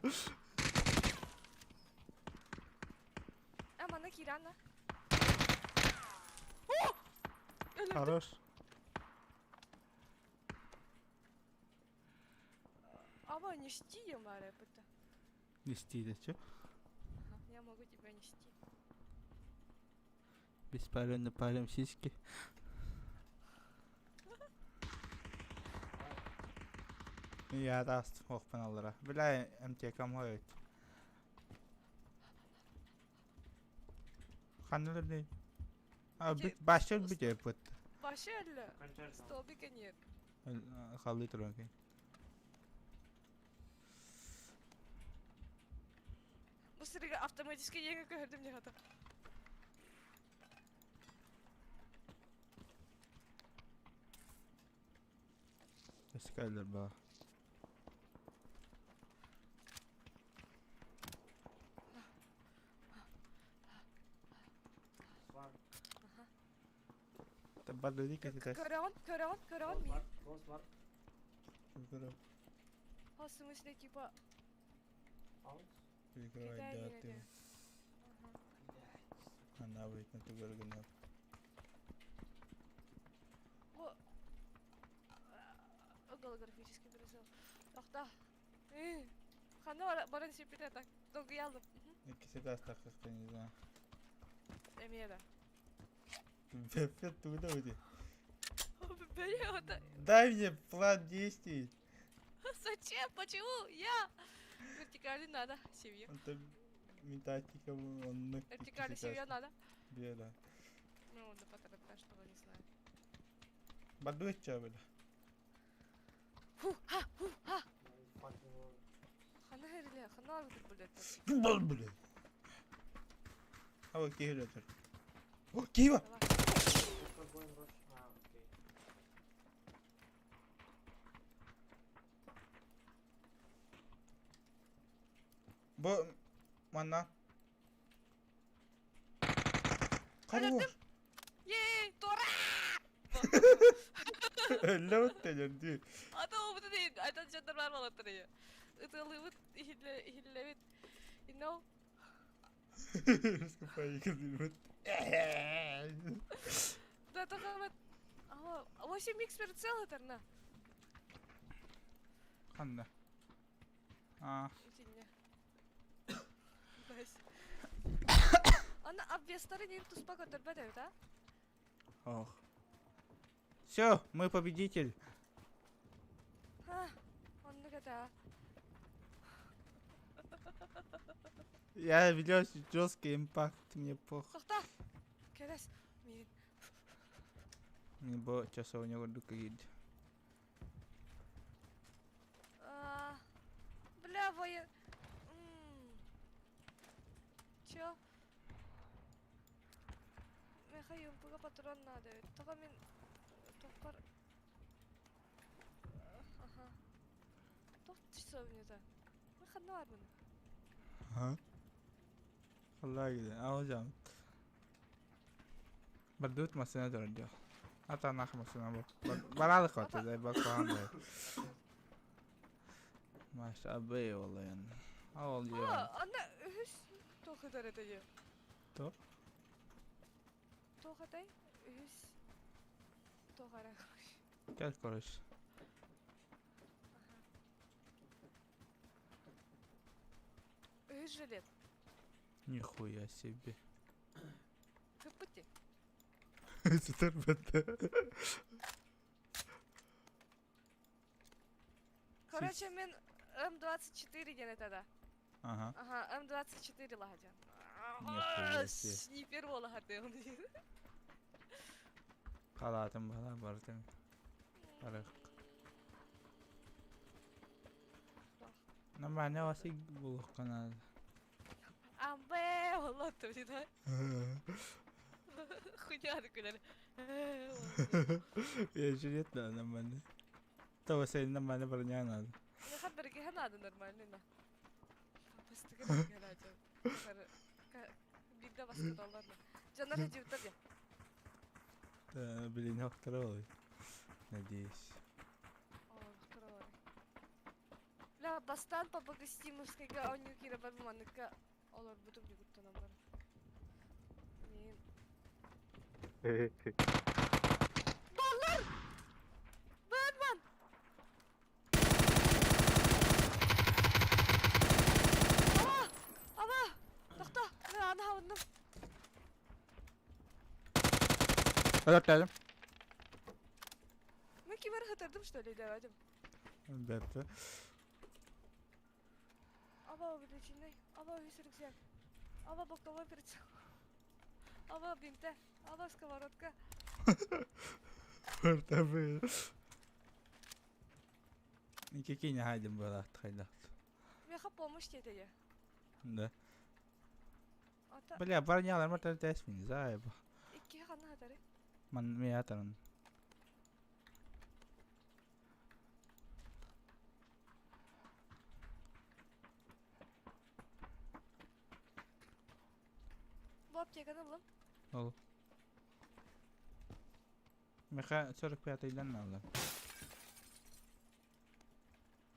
А мана кирана. О! Хорош. Ава, нести я мара это. Нести да чё? Я могу тебя нести. Беспалевно палим сиськи. Я даст охпан аллара. Бля, МТК мой. Ханнылар не? А, бит башыл бит эпот. Башы әлі. Столбика нет. Халды туран кей. Бу сырыга автоматически ең көһөрдүм не хата. Эскайлер ба. Табадырика сейчас. Көрөҕүн, көрөҕүн, көрөҕүн миин. Ghost бар. В смысле, типа... Прикрывай, да, ты. Она выйдет на ту горгана. Голографический прицел. Тохта. Хана баран сипите так. Долгуялым. Иккиси тастахха, не знаю. Эмиэ да. Опять туда уйди. Бери Дай мне план действий. Зачем? Почему? Я! Вертикали надо, семью. Это метатика, он на Вертикали семью надо. Беда. Ну, да поторопля, что вы не знаете. Бадуча, бля. Фу, ха, фу, ха. Хана хериле, хана аргыр, блядь. Бал, блядь. А вот киһи өлөр. О, киһи бар! Бу манна. Хорош. Ей, Тора! Өллөбүт дии. Ата обыты дейін, айтан жондар бар болаттыр ие. Ытылыбыт, иһиллэбит. You know? Да, только вот... 8 икс прицел это на. Ханна. А. Итинне. Ана обвестары не туспа көтөрбөт эбит, а? Ох. Все, мы победитель. А, оннук это. Я ведёт жесткий импакт, мне пох. Тохта. Кэлэс. Миин. Мне бо часовня курдук киирдэ. Бля, воен... Чё? Меха юмпуга патрон надо. Тоҕо мин тохпор... Аха. Туох часовнята? Мен ханна барбын? Ага. Халлаа киирэн. Аҕа Бардыбыт массыына турар дьо. Атаанах массыына бу. Бараалык хатыдай бакаан да. Маша абый ол эн. Ол я. Ана үһүс туох ытар этэ То? Туох этэй? Үһүс туох эрэ. Кэл, короче. Үһүс жилет. Нихуя себе. Кыппыт Сытар бэтэ. Короче, мин М24 диэн этэ да. Ага. Ага, М24 лаһадьан. Нихуя себе. Не первого лаһадыам диир. Халаатым бала бартым. Барык. Нормально васик булуохха наада. Амбэ, олоттум дии. Хуйня күлэр. Я жилет да нормально. Того сен нормально броня надо. Миэхэ бэргэһэ наада нормально на. Бастыгы бэргэһэ наада. Биирдэ баскыталлар. Дьоннор дьибиттэр дии. Да, блин, второй. Надеюсь. О, второй. Бля, бастаан по Богостимовскайга оонньуу киирэ барбым манныкка олорбутум дьугуттанан баран. Мин. Баллар! Бэтмен! Ама! Ама! Тохто! Мен аны хабынным. Өлөртөөдүм. Мен ким эрэ хытырдым что ли диэбэтим. Бэрт. Аба увеличенный. Аба үс рюкзак. Аба боковой прицел. Аба бинте. Аба сковородка. Бэрт. Никакие не хайдым была хайдах. Меха помощь диэтэ. Да. Ата Бля, бронялар мартар тэсмин, заеба. икки ханна хатары. Ман миятаран. Бу аптеканы ыллым. Ол. Меха 45-йдан надо.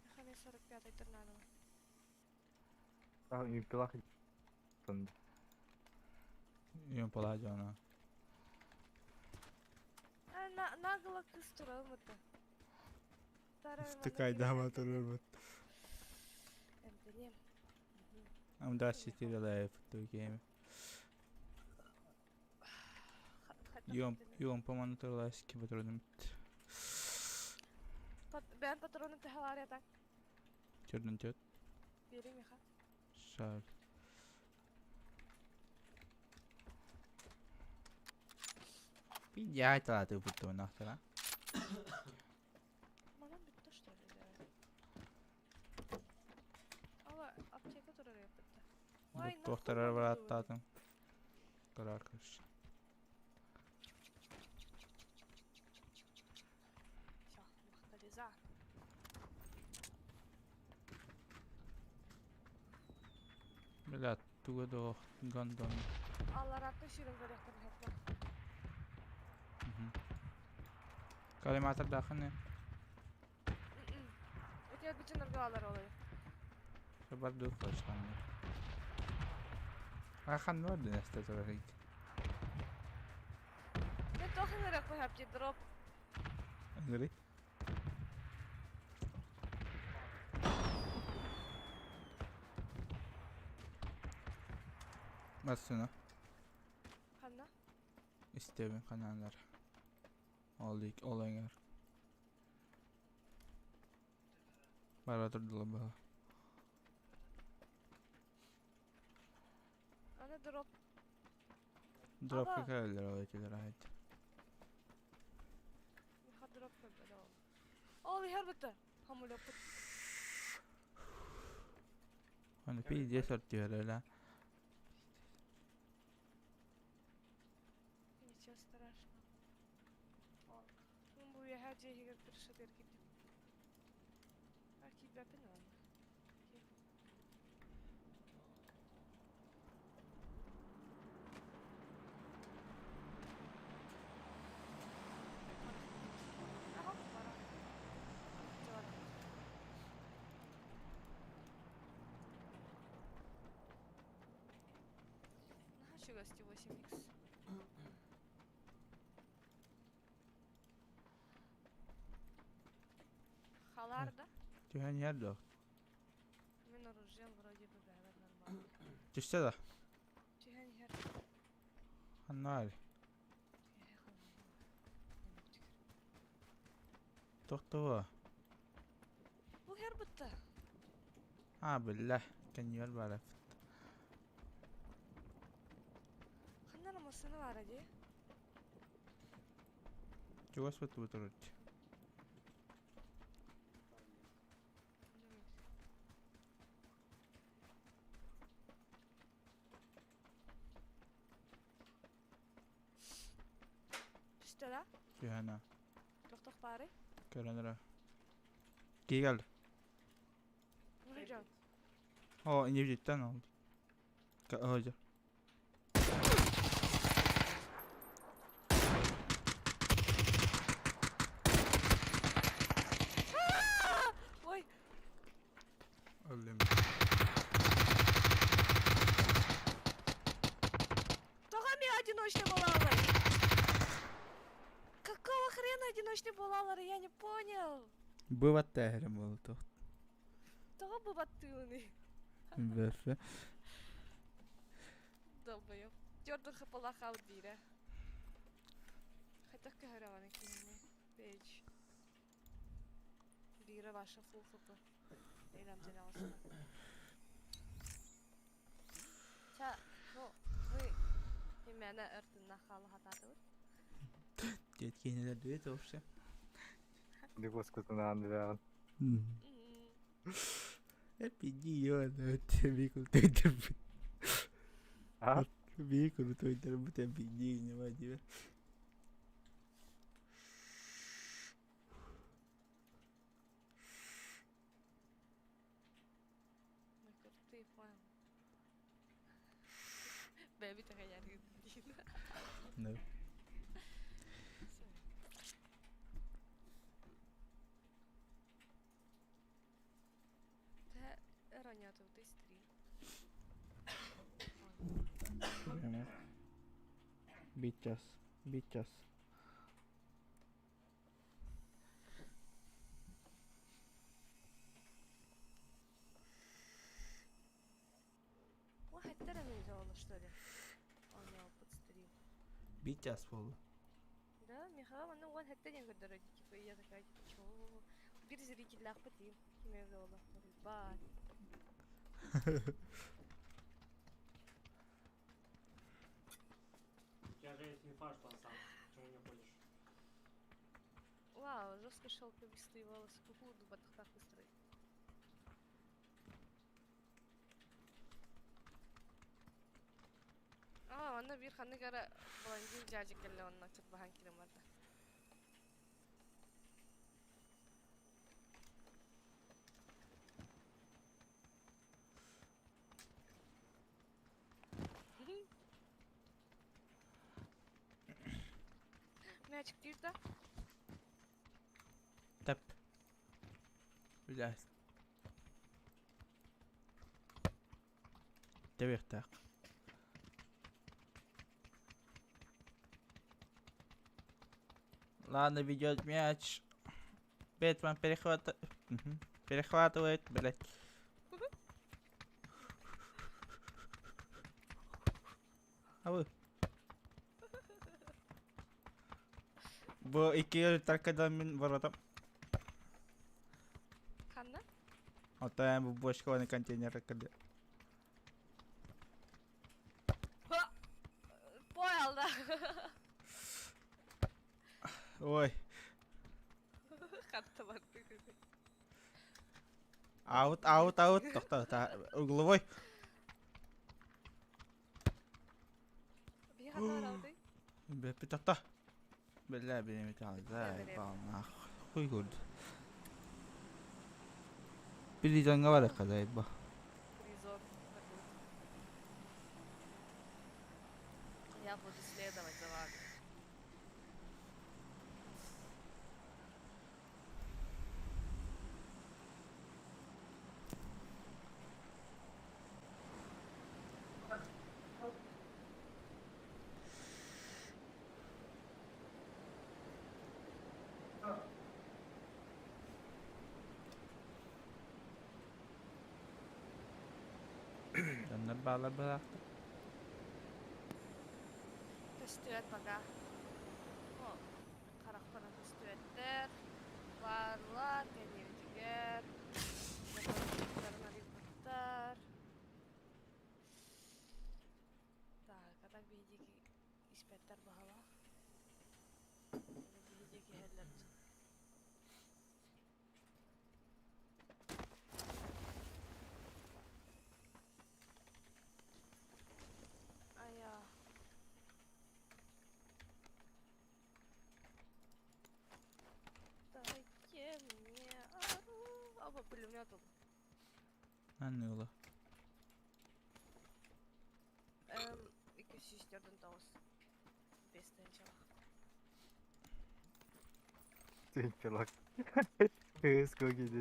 Меха мен 45 торнадо. А, пилах. Юм поладжана. На нагло кыз туралым это. Втыкай дама турбут. Эмтенем. М24 лайф тугеме. Юм юм по-моему турласки патроном. Бэйэм патроным төһө так. Черный тет. Бери меха. Шар. Пиздять ты бутто нахтара. Манан бүттэ что ли? Ала аптека турар яппытта. Ой, Доктор бараттатым. Карар короче. Все, махтализа. Бля, туга до гандон. Алларакка сүүрэн көрүөхтэрин хэтмэ. Коллиматор дахыны. Эти бүтүн алар олой. Бар дух хочтан. Ахан норды нэстэ турар. Мен тохын эрэ хапти дроп. Ангри. Басына. Ханна? Истебин каналар. Ол ол эңер. Бара турдула баа. Аны дроп. Дроп Аба. какая ол этилер айт. Меха дроп көрбөдө ол. Ол иһэр бытта. Хамулеппут. Аны пиздец ортуйар Ничего страшного. Бу яһа жehигер тырышат эркитим. А кийбэпин ладно. Ага, бара. Жора. Наха чугасти 8х. Түһэн иһэр дуо? Мин оружием вроде бы бэйэбэр нормально. Түстэ да? Түһэн иһэр. Ханна баарый? Тохтоо. Бу иһэр бытта. А, биллэ. Кэннигэр баар эбит. Ханна эрэ массыына баара дии. Чугас быттыбыт урут. Түстэ да? Түһэн аа. Тохтох баарый? Көрөн эрэ. Киһи кэллэ. Дьон. О, иннибититтэн ол. Һылдьар. Ой, Өллүм. Тоҕо эмиэ одиночный буолаллар? Какого хрена одиночный буолаллар, я не понял. Быват тээһэрим буолуо. Тоҕо бываттыыный? Бэрфэ. Долбоёб. Дёрдун хапалаах хаалбыт биирэ. Хайдах көһөрөҕүн киһини? Бэйдж. Биирэ ваша фул хп. Эйламдьин аҕыста. Ча, ну, вы именно өр тынна хаала хатаатыбыт. Диэт киинэлэр дует вообще. Дикоскутунаан билэҕин. Эпидио, бикул тойдорбут. А? Бикул тойдорбут эпидио не вадиме. Мы крутые, понял. Бэби таҕайар диин. No. Тэ ранятубут стрим. Бичас. Бичас. Уһаттар эмиэ что ли? Оонньообут стрим. Бичас буолла. Да, Михаил, аны уон сэттэ диэн көрдөрөр типа я такая, типа, чё? Биир зрителлээхпит дии. Ким эбитэ буолла? Баар. У тебя же есть инфа, что он сам. Почему не ходишь? Вау, жестко шелковистые волосы. Кукуду баттахтах быстрый. Аа, манна биир ханнык эрэ блондин дядя кэллэ онно чырбаһан киирэн барда. Мячик диир да? Тэп. Бля. Тэбиэхтээх. Ладно, ведет мяч. Бэтмен перехват... Перехватывает, блядь. А вы? Бу икки өлтөр мин воротам. Ханна? Оттон бу бочка контейнер кэллэ. Понял, да. Ой. Хатта барды. Аут, аут, аут. Тохто, та, угловой. Биһи ханна барабытый? Бэппи тохто. Бля, биремит алзай, хуй гуд. Призонга бар кадай ба. Призон. Я буду следовать за вами. Дьоннор бааллар быһаахтар. Көстүбэт пока. О, харахпынан көстүбэттэр. Бааллар кэннибитигэр. Дьоннор арыйбыттар. Так, а так биһиги испэттэр баһалаах. Биһиги киһэллэр. Айа. Дайте мне ору. Оба, пулемет был. Анныла. 249. 5 тыһыынчалаах. Тыһыынчалаах. Кыыс киһи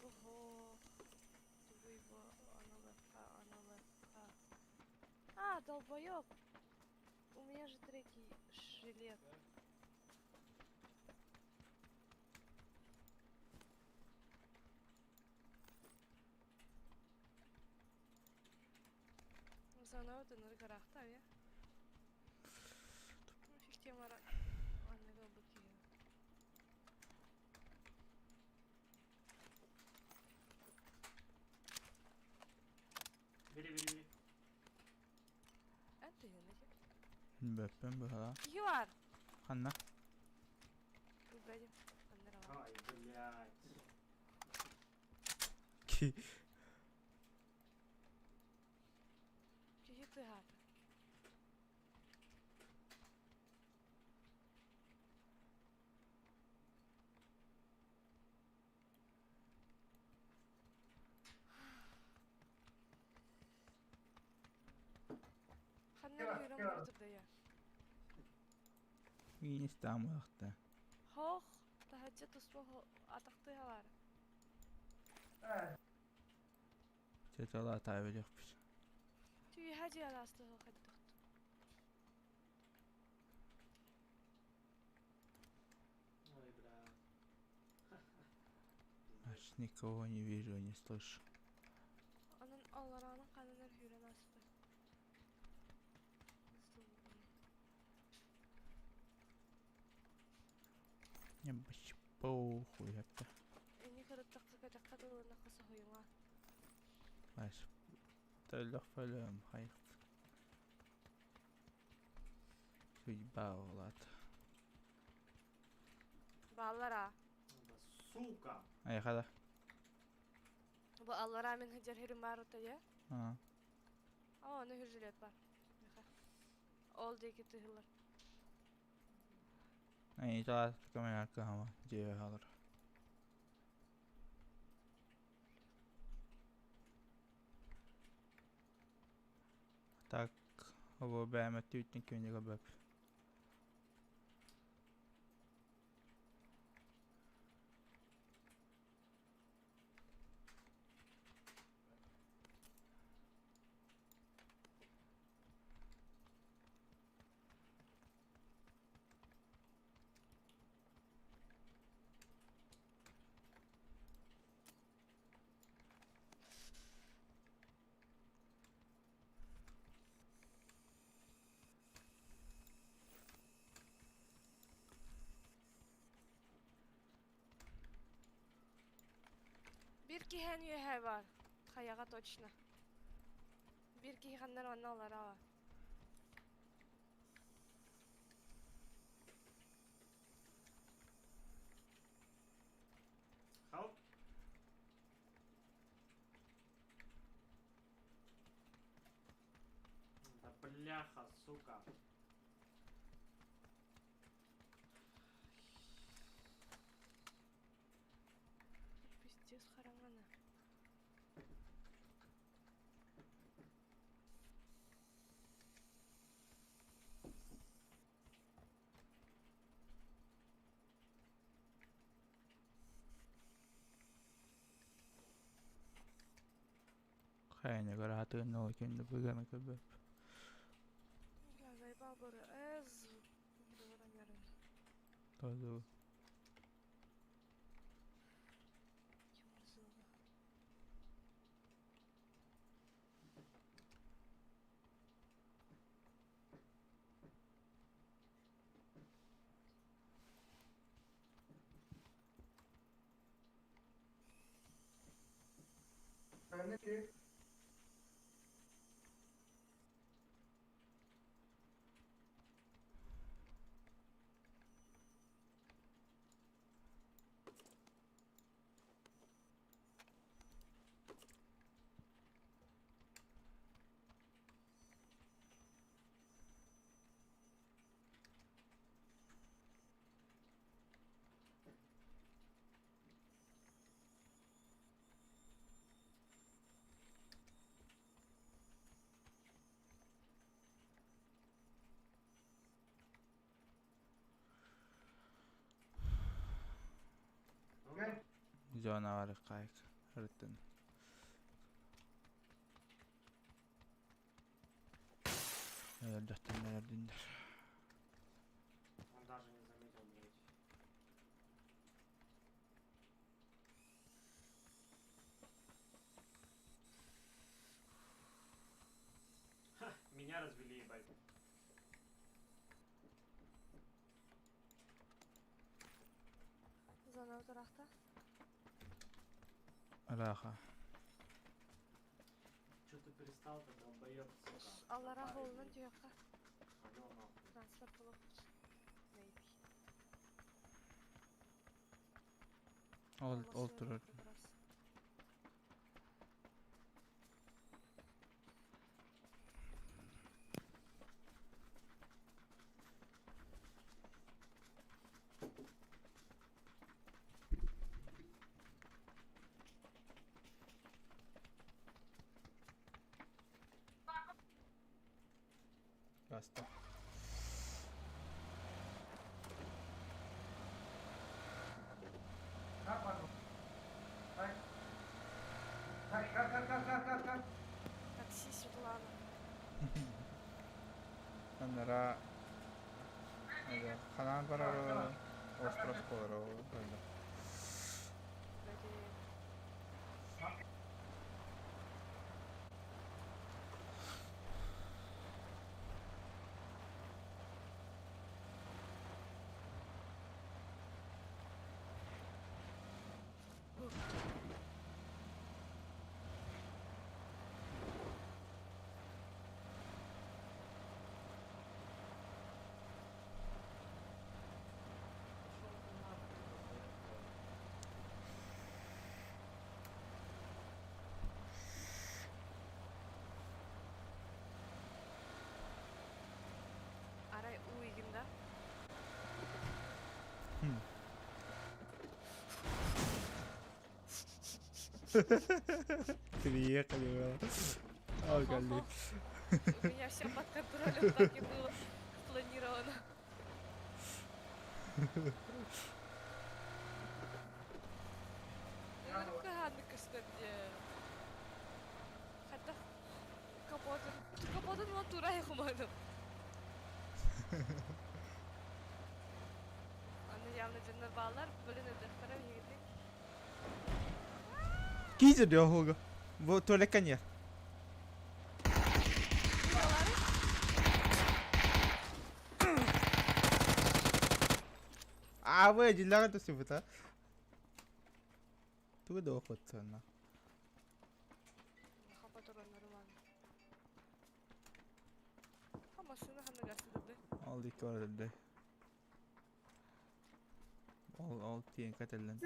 Ого. Тугуй аналыхха, аналыхха. А, долбоёб! У меня же третий жилет. Заново ныргарахта, я? Ну, фиг тебе, Мара. Анныга быки. Бери, бери, бери. Это я нафиг. Бөппен быһа. Юар! Ханна? Погоди. Аннарава. Ай, блядь. Ки. Киһи тыһаата. Ханна кыыран бара турда Миин истаамыахта. Хоох, таһырдьа туспа атахтыһалар. Чечала таабилиэхпит. Түйэһэ дьиалаастыһы хайдахт. Ой, бля. Аж никого не вижу, не слышу. Онон аллараанын ханнар хүрэн ааста. Не вообще похуй это. Эни кырыттакка кэтэххэ тылынахха соһуйуҥа. Аж төлөх фөлөм хайт. Судьба олат. Бааллара. Да сука! Айхада. Бу аллараа мин сылдьар сирим баар я. А. Оо, ону жилет бар. Ол диэки тыһылар. Ай, таа камера кахама дьиэ халар. Так, обо бээмэ түүттэн күнүгэ бөп. Биир киһи үөһэ бар. Хайаҕа точно. Биир киһи ханнар онно аллараа. Help? Да бляха, сука. Пиздец хараҥана. Хайны караатын ол күндү быганы көбөп. Бля, заебал бары. Эз. Тоже. Зонаҕар хайык ырыттын. Өлөрдөхтөрүнэ өлөрдүннэр. Он даже не заметил, блядь. Ха, меня развели, ебать. Зона утарахта. Ыраха. Че ты пристал-то, долбоеб, сука? Аллара Тупая, холунан блядь. түһүөххэ. Алло, нахуй. Транспорт булуохпут. Maybe. Ол ол турар. Баста. Такси Светлана. Анара ханаан барар остров буолар Блин. Пошел ты нахуй, долбоеб, блядь. Арай уу игин да? Приехали. Ой, У меня все под контролем, так и было спланировано. Көстөрдө. Хата капотун капотун тура хумадым. Аны явно дьоннор баалар, блин, өдөхтөрө биһигитик. Кизер диохуга. Бу туалекка нет. А вы дилага тусибыта. Тугу да охотсана. Хапа тураннары бар. А машина ханныгар сыдырды. Ол икки бар Ол ол тиен кэтэллэн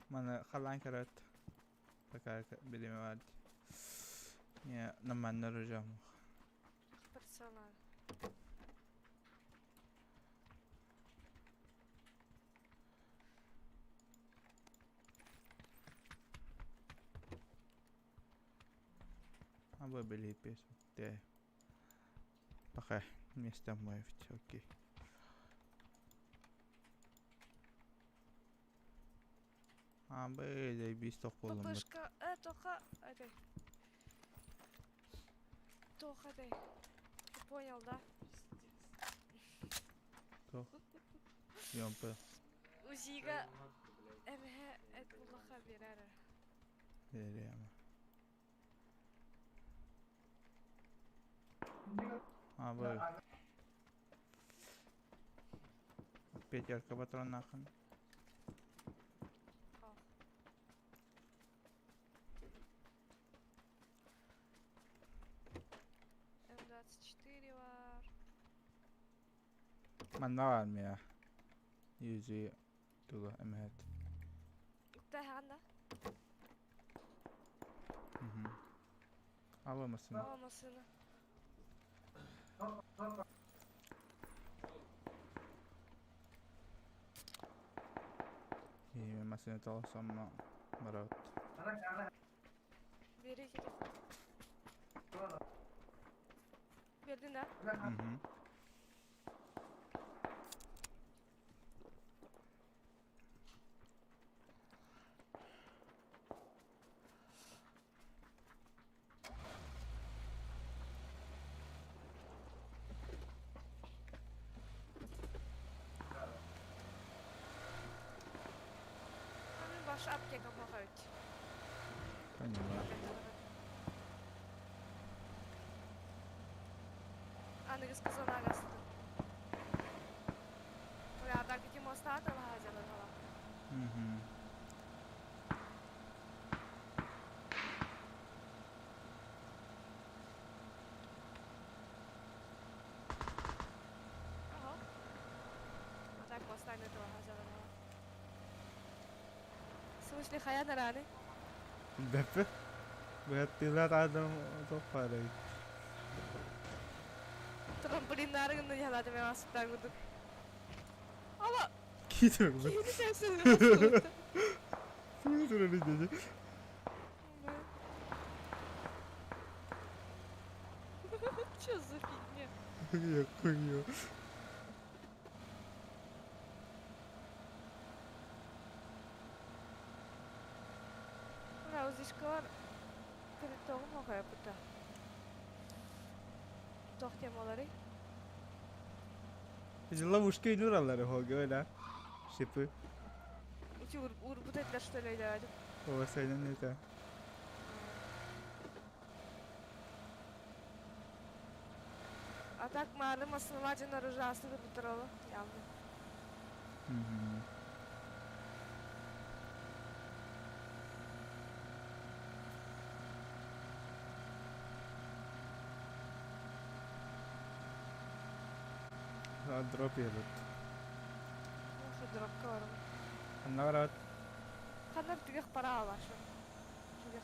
Маны халаан көрөт. Пока билиме бар. Не, наманнар уже. Персонал. А вы были песни. Пока место мое, окей. А бы бис токолум. ППшка, тоха, этой. Тоха, этой. Ты понял, да? Пиздец. Тох. ЮМП. УЗИга эмэһэ эт буллахха биэрэр. Биэриэм. А, бу Пятерка патроннааххын. М24 бар. Манна баар миэ. Юзи тугу эмэһэт. Уктааһаҕын да? Алло массыына. О, массыына. Киһи массыына тоҕосоммо барабыт. Бери кири. Бердин да? Мгм. Мин баша аптека баҕабыт. Поняла. Аныгыс кызылаагастын. Бля, где моста аталаха. Мгм. Ага. А так моста не талаха. В смысле, хая на раны? Бэппэ. Бэттилэр адам топпарай. Трамплиннары гына мен астан гудук. Ала, Китер. кихини сәсін. Тура dedi. Чё за фигня? Я хуйню. Бля, узишкалар перед оҕая бута. Тох темалары. Ловушка инуралары хога öyle. Шипы. Ути урбут этлер что ли дядя. О, сайнан это. А так мары основательно ужасно выбирала, явно. Мгм. А, дроп едут. Ну, дропка барым. Наоборот. Ханар түгэх пара алашы. Түгэх.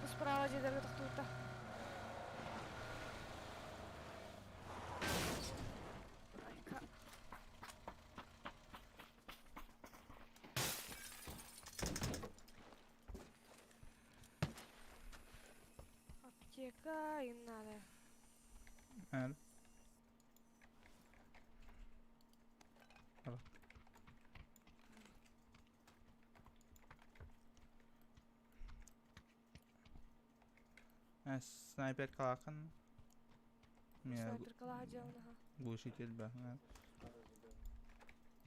Бу справа жедерге тоқтуйта. Айка. Аптека им надо. Эр. Снайпер калакын. Снайпер калаха дьалнаха. Глушитель ба.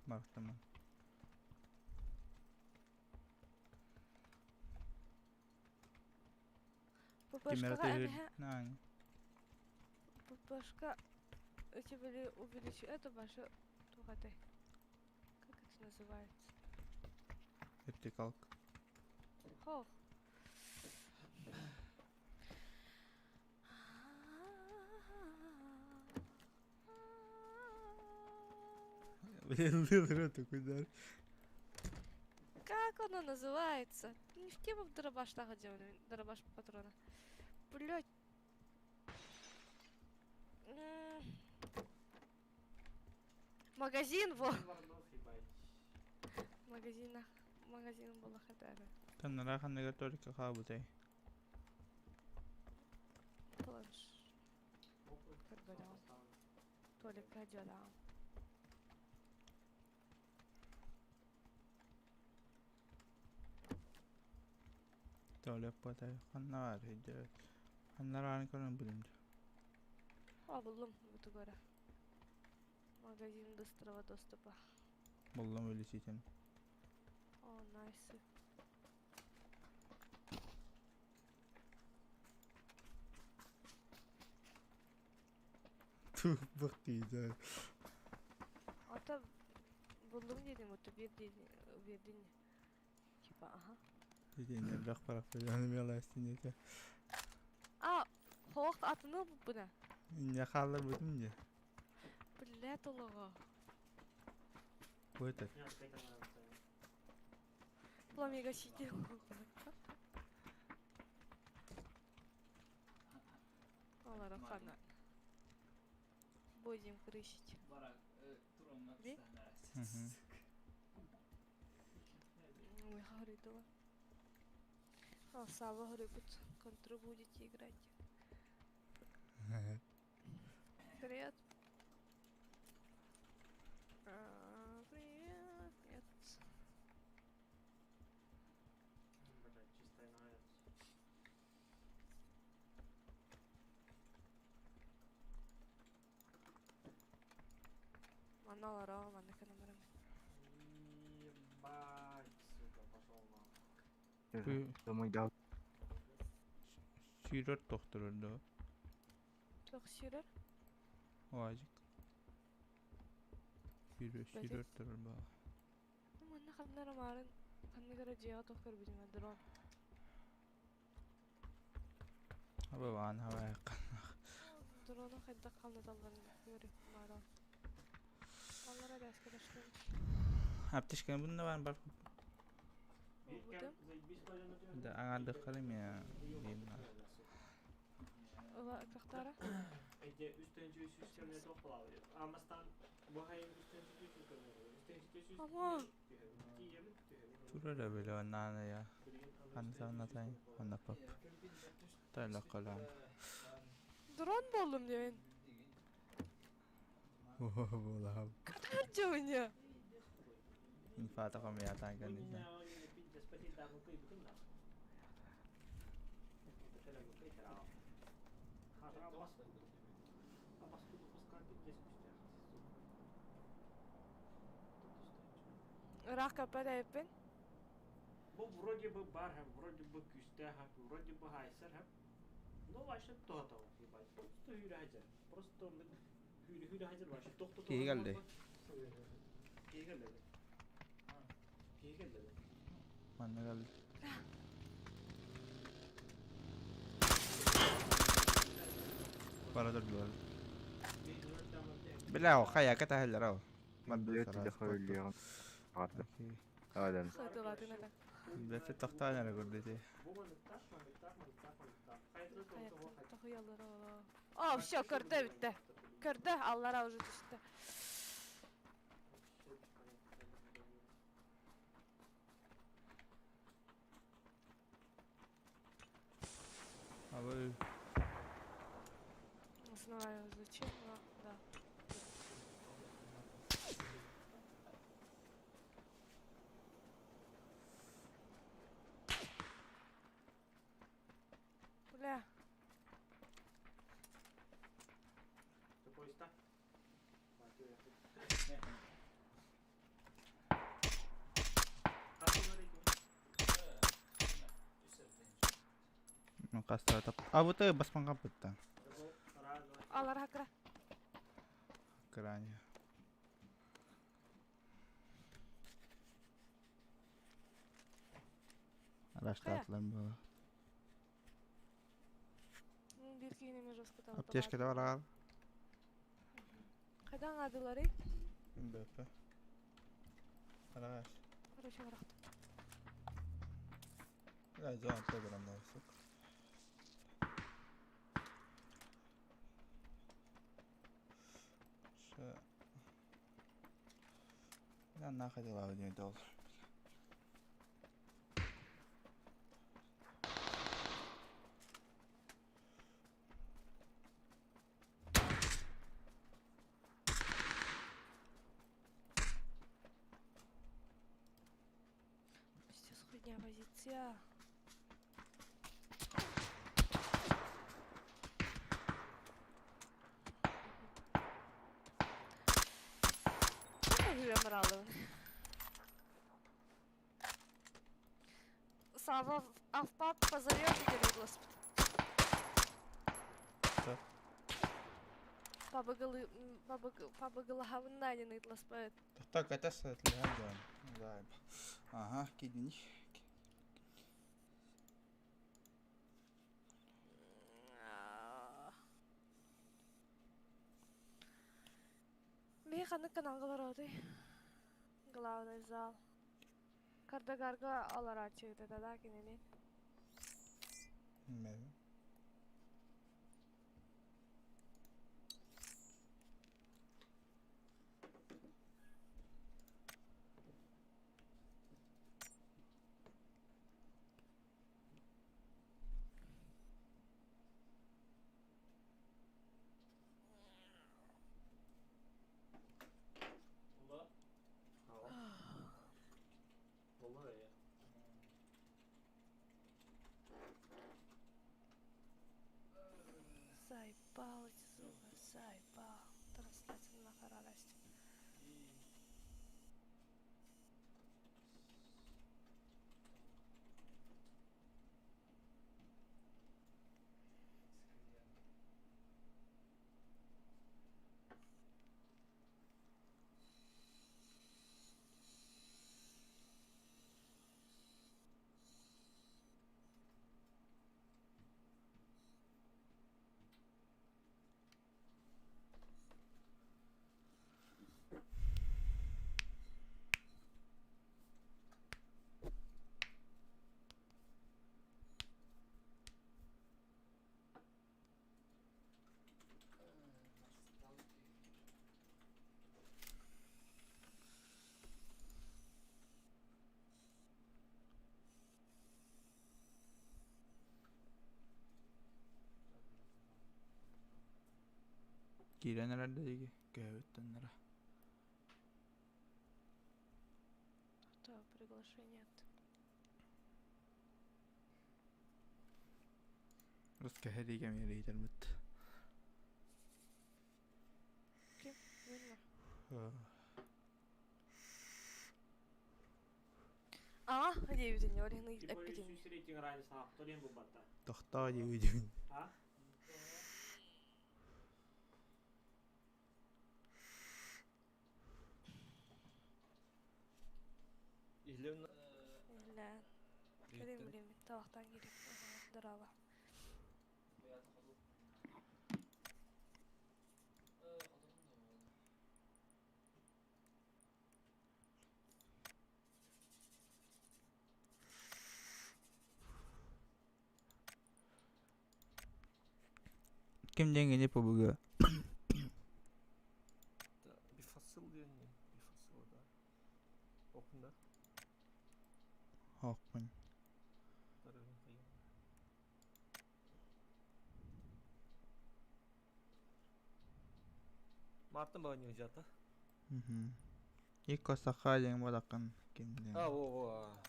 Бартама. ППшкаға эмэһэ Нань. ППшка эти были увеличить это ваше тугатай. Как это называется? Вертикалка. Хох. Блин, лыл такой дар. Как оно называется? Не в тему дробаш делали, дробаш патрона. Блять. Магазин во. Магазинах. Магазин было хотя бы. Танара ханныга только хабутай. Планш. Карбалял. Толика дела. Толя потай ханнар идет. Аннарааны көрөн билим. О, буллум буту көрө. Магазин быстрого доступа. Буллум өлүсүтүн. О, найс. Тух бых диде. Ата буллум дедим, вот бердин. Типа, ага. Дедин элбэх парафоляны меластин ете. А, хоох атыны бuna. Инне хаалларбытым дии. Блядь, олоҕо. Бу это. Пламегаситель. Алара хана. Будем крысить. Би? Ой, горидова. А, Сава говорит, контру будете играть. Привет. А, привет. Нет. Блять, чисто нравится. Манна олороо, манна кынамарым. Ебать, сука, пошел нахуй. Домой дал. Сүүрэр тохторор дуо? Туох сүүрэр? Оажик. Сүүрэр сүүрэр турар баа. Манна ханна эрэ маарын ханнык эрэ дьиэҕэ туох көрбүтүм ээ дрон. Абабаан хабайакканнах. Дрону хайдах хамнаталларын көрү маара. Аллара бээскэ ташкын. Аптечканы бунна баар бар. Ылбытым. Да аҥаардыххара эмиэ диим Ыла ыкахтара. Ама. Турар эбилэ наана я. Ханна ханна пап. Тайлаккалаам. Дрон боллум диэн. Буолаһам. Катарджоня. Инфата хомуйаатаан кэнниттэн. Ыраах каппат эбиппин. Бу вроде бы бар һәм вроде бы күүстээх һәм вроде бы хайсар һәм ну вообще тоһотоҕо ебать просто hүүрэ хадьар просто оннук hүүрэ hүүрэ хадьар вообще тохто Киһи кэллэ. Киһи кэллэ. Киһи кэллэ. Манна кэллэ. Бара турдулар. Бля, хайа кэтэһэллэр ау. Билет дохуйлуоҕун баҕарда. Адан. Сытылатын этэ. Бэти тохтоон эрэ көрдү Тохуяллар О, все, көрдө бүттэ. Көрдө, аллара уже түстэ. Абы Не знаю, зачем, но да. Бля. Хастара Абыты баспан капытта. Аллара хакра. Крайне. Араштаатылар буолар. Биир киһини жестко Аптечка да бар. Хайдан адыларый? БП. Араш. Короче, барахта. Да, зона программа, сука. Ша. Да нахуй дела один доллар. Пиздец, хуйня позиция. А в паб позовете диэн ыйыталаспыт. Пабыгылаһабынна диэн ыйыталаспыт. Так, это светлее, да. Ага, кидни. Биһи ханнык каналга олороотуй? Главный зал. Кардагарга олорааччыгыта да кинини. Билбэппин. Заебал эти зубы, заебал. Трансляция на радость. Киирэн эрэр диэки көһөбүттэннэрэ. Это приглашение. Рус кэһэриигэ эмиэ ыйытарбыт. Ким? Мин А, диэбитин ол иһин Типа эппитин. сүүс рейтинг разница диэн булбатта. Тохтоо диэбитин. А? Иллээн. Кэлин билиммит табахтан киирик. Здорово. Ким диэҥҥини ПБГ? Бифасыл диэн бифасыл да. Окунда. Хоохпун. Мартын баҕа жата. Икко саха диэн буолаккын ким диэн. А, во, во.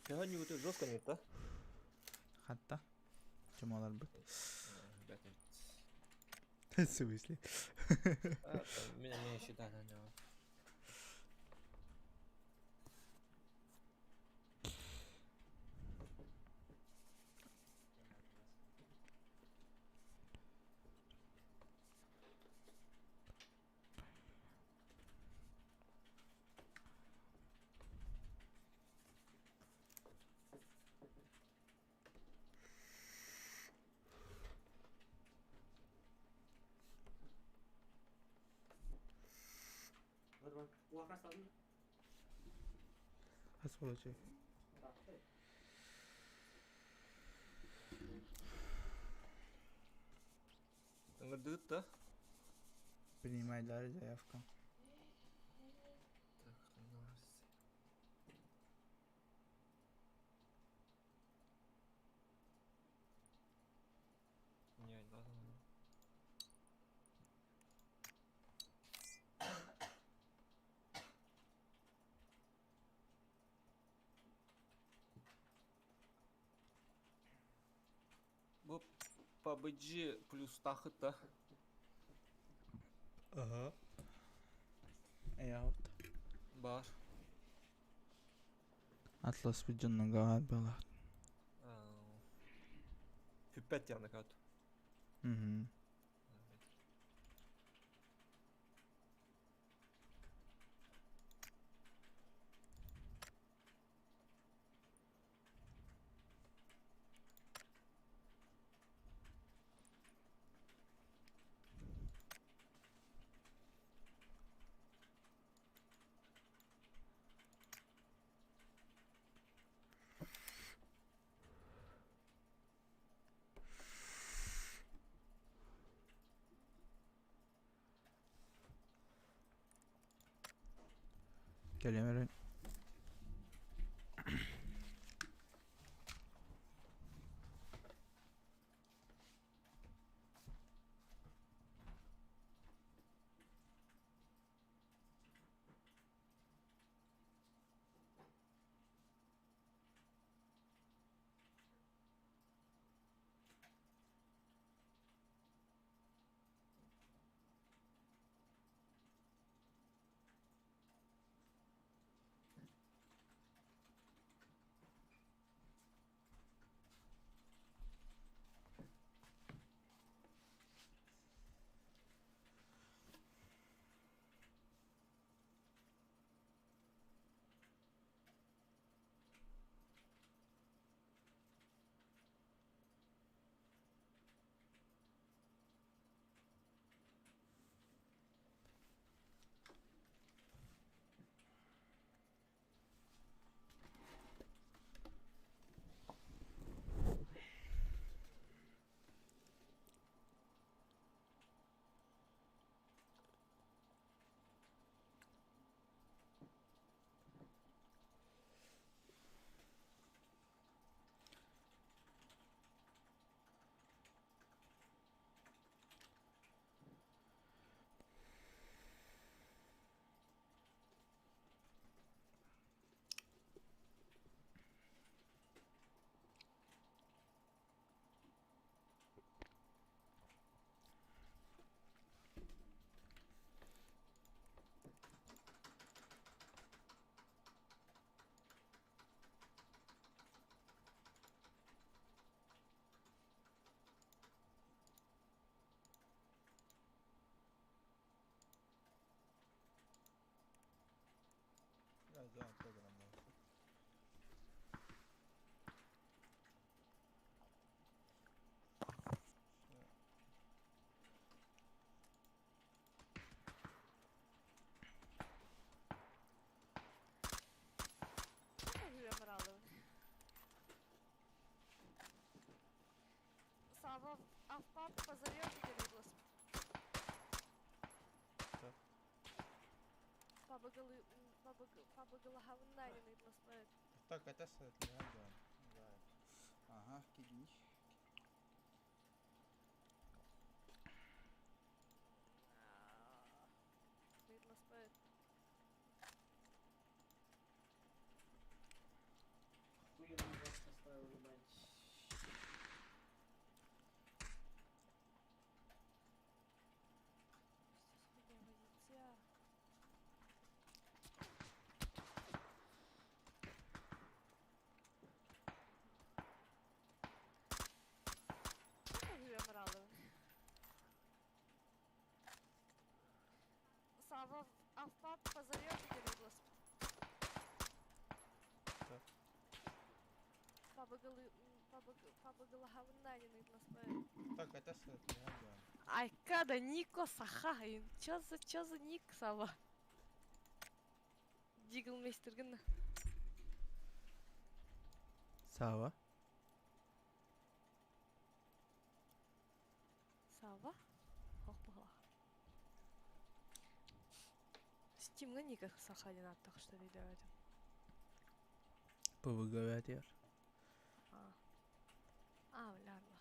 Сегодня вот жестко нет, да? Хатта. Чумаларбыт. В смысле? Меня не считали на него. Хас получай. Ыҥырдыгыт да? Принимай дали заявку. Так, ханна Не, ладно. Бу PUBG плюс тахыта. Ага. Эйаут. Баар. Атлас дьонноҕо буолар. Бүппэт диэн каат. Мгм. Кэлиэм эрэ. Сава, а в паб позовешь или Так, это Ага, кидни. Хуй я вас поставил, ебать. Сава, а в паб позовешь или Так, это Айкада Нико Саха. Чё за ник, Сава? Дигл мейстер гынна. Сава. Сава? Ох, была. Стимга Ника Саха один так что видео это. ПВГ ветер. А. А, бля.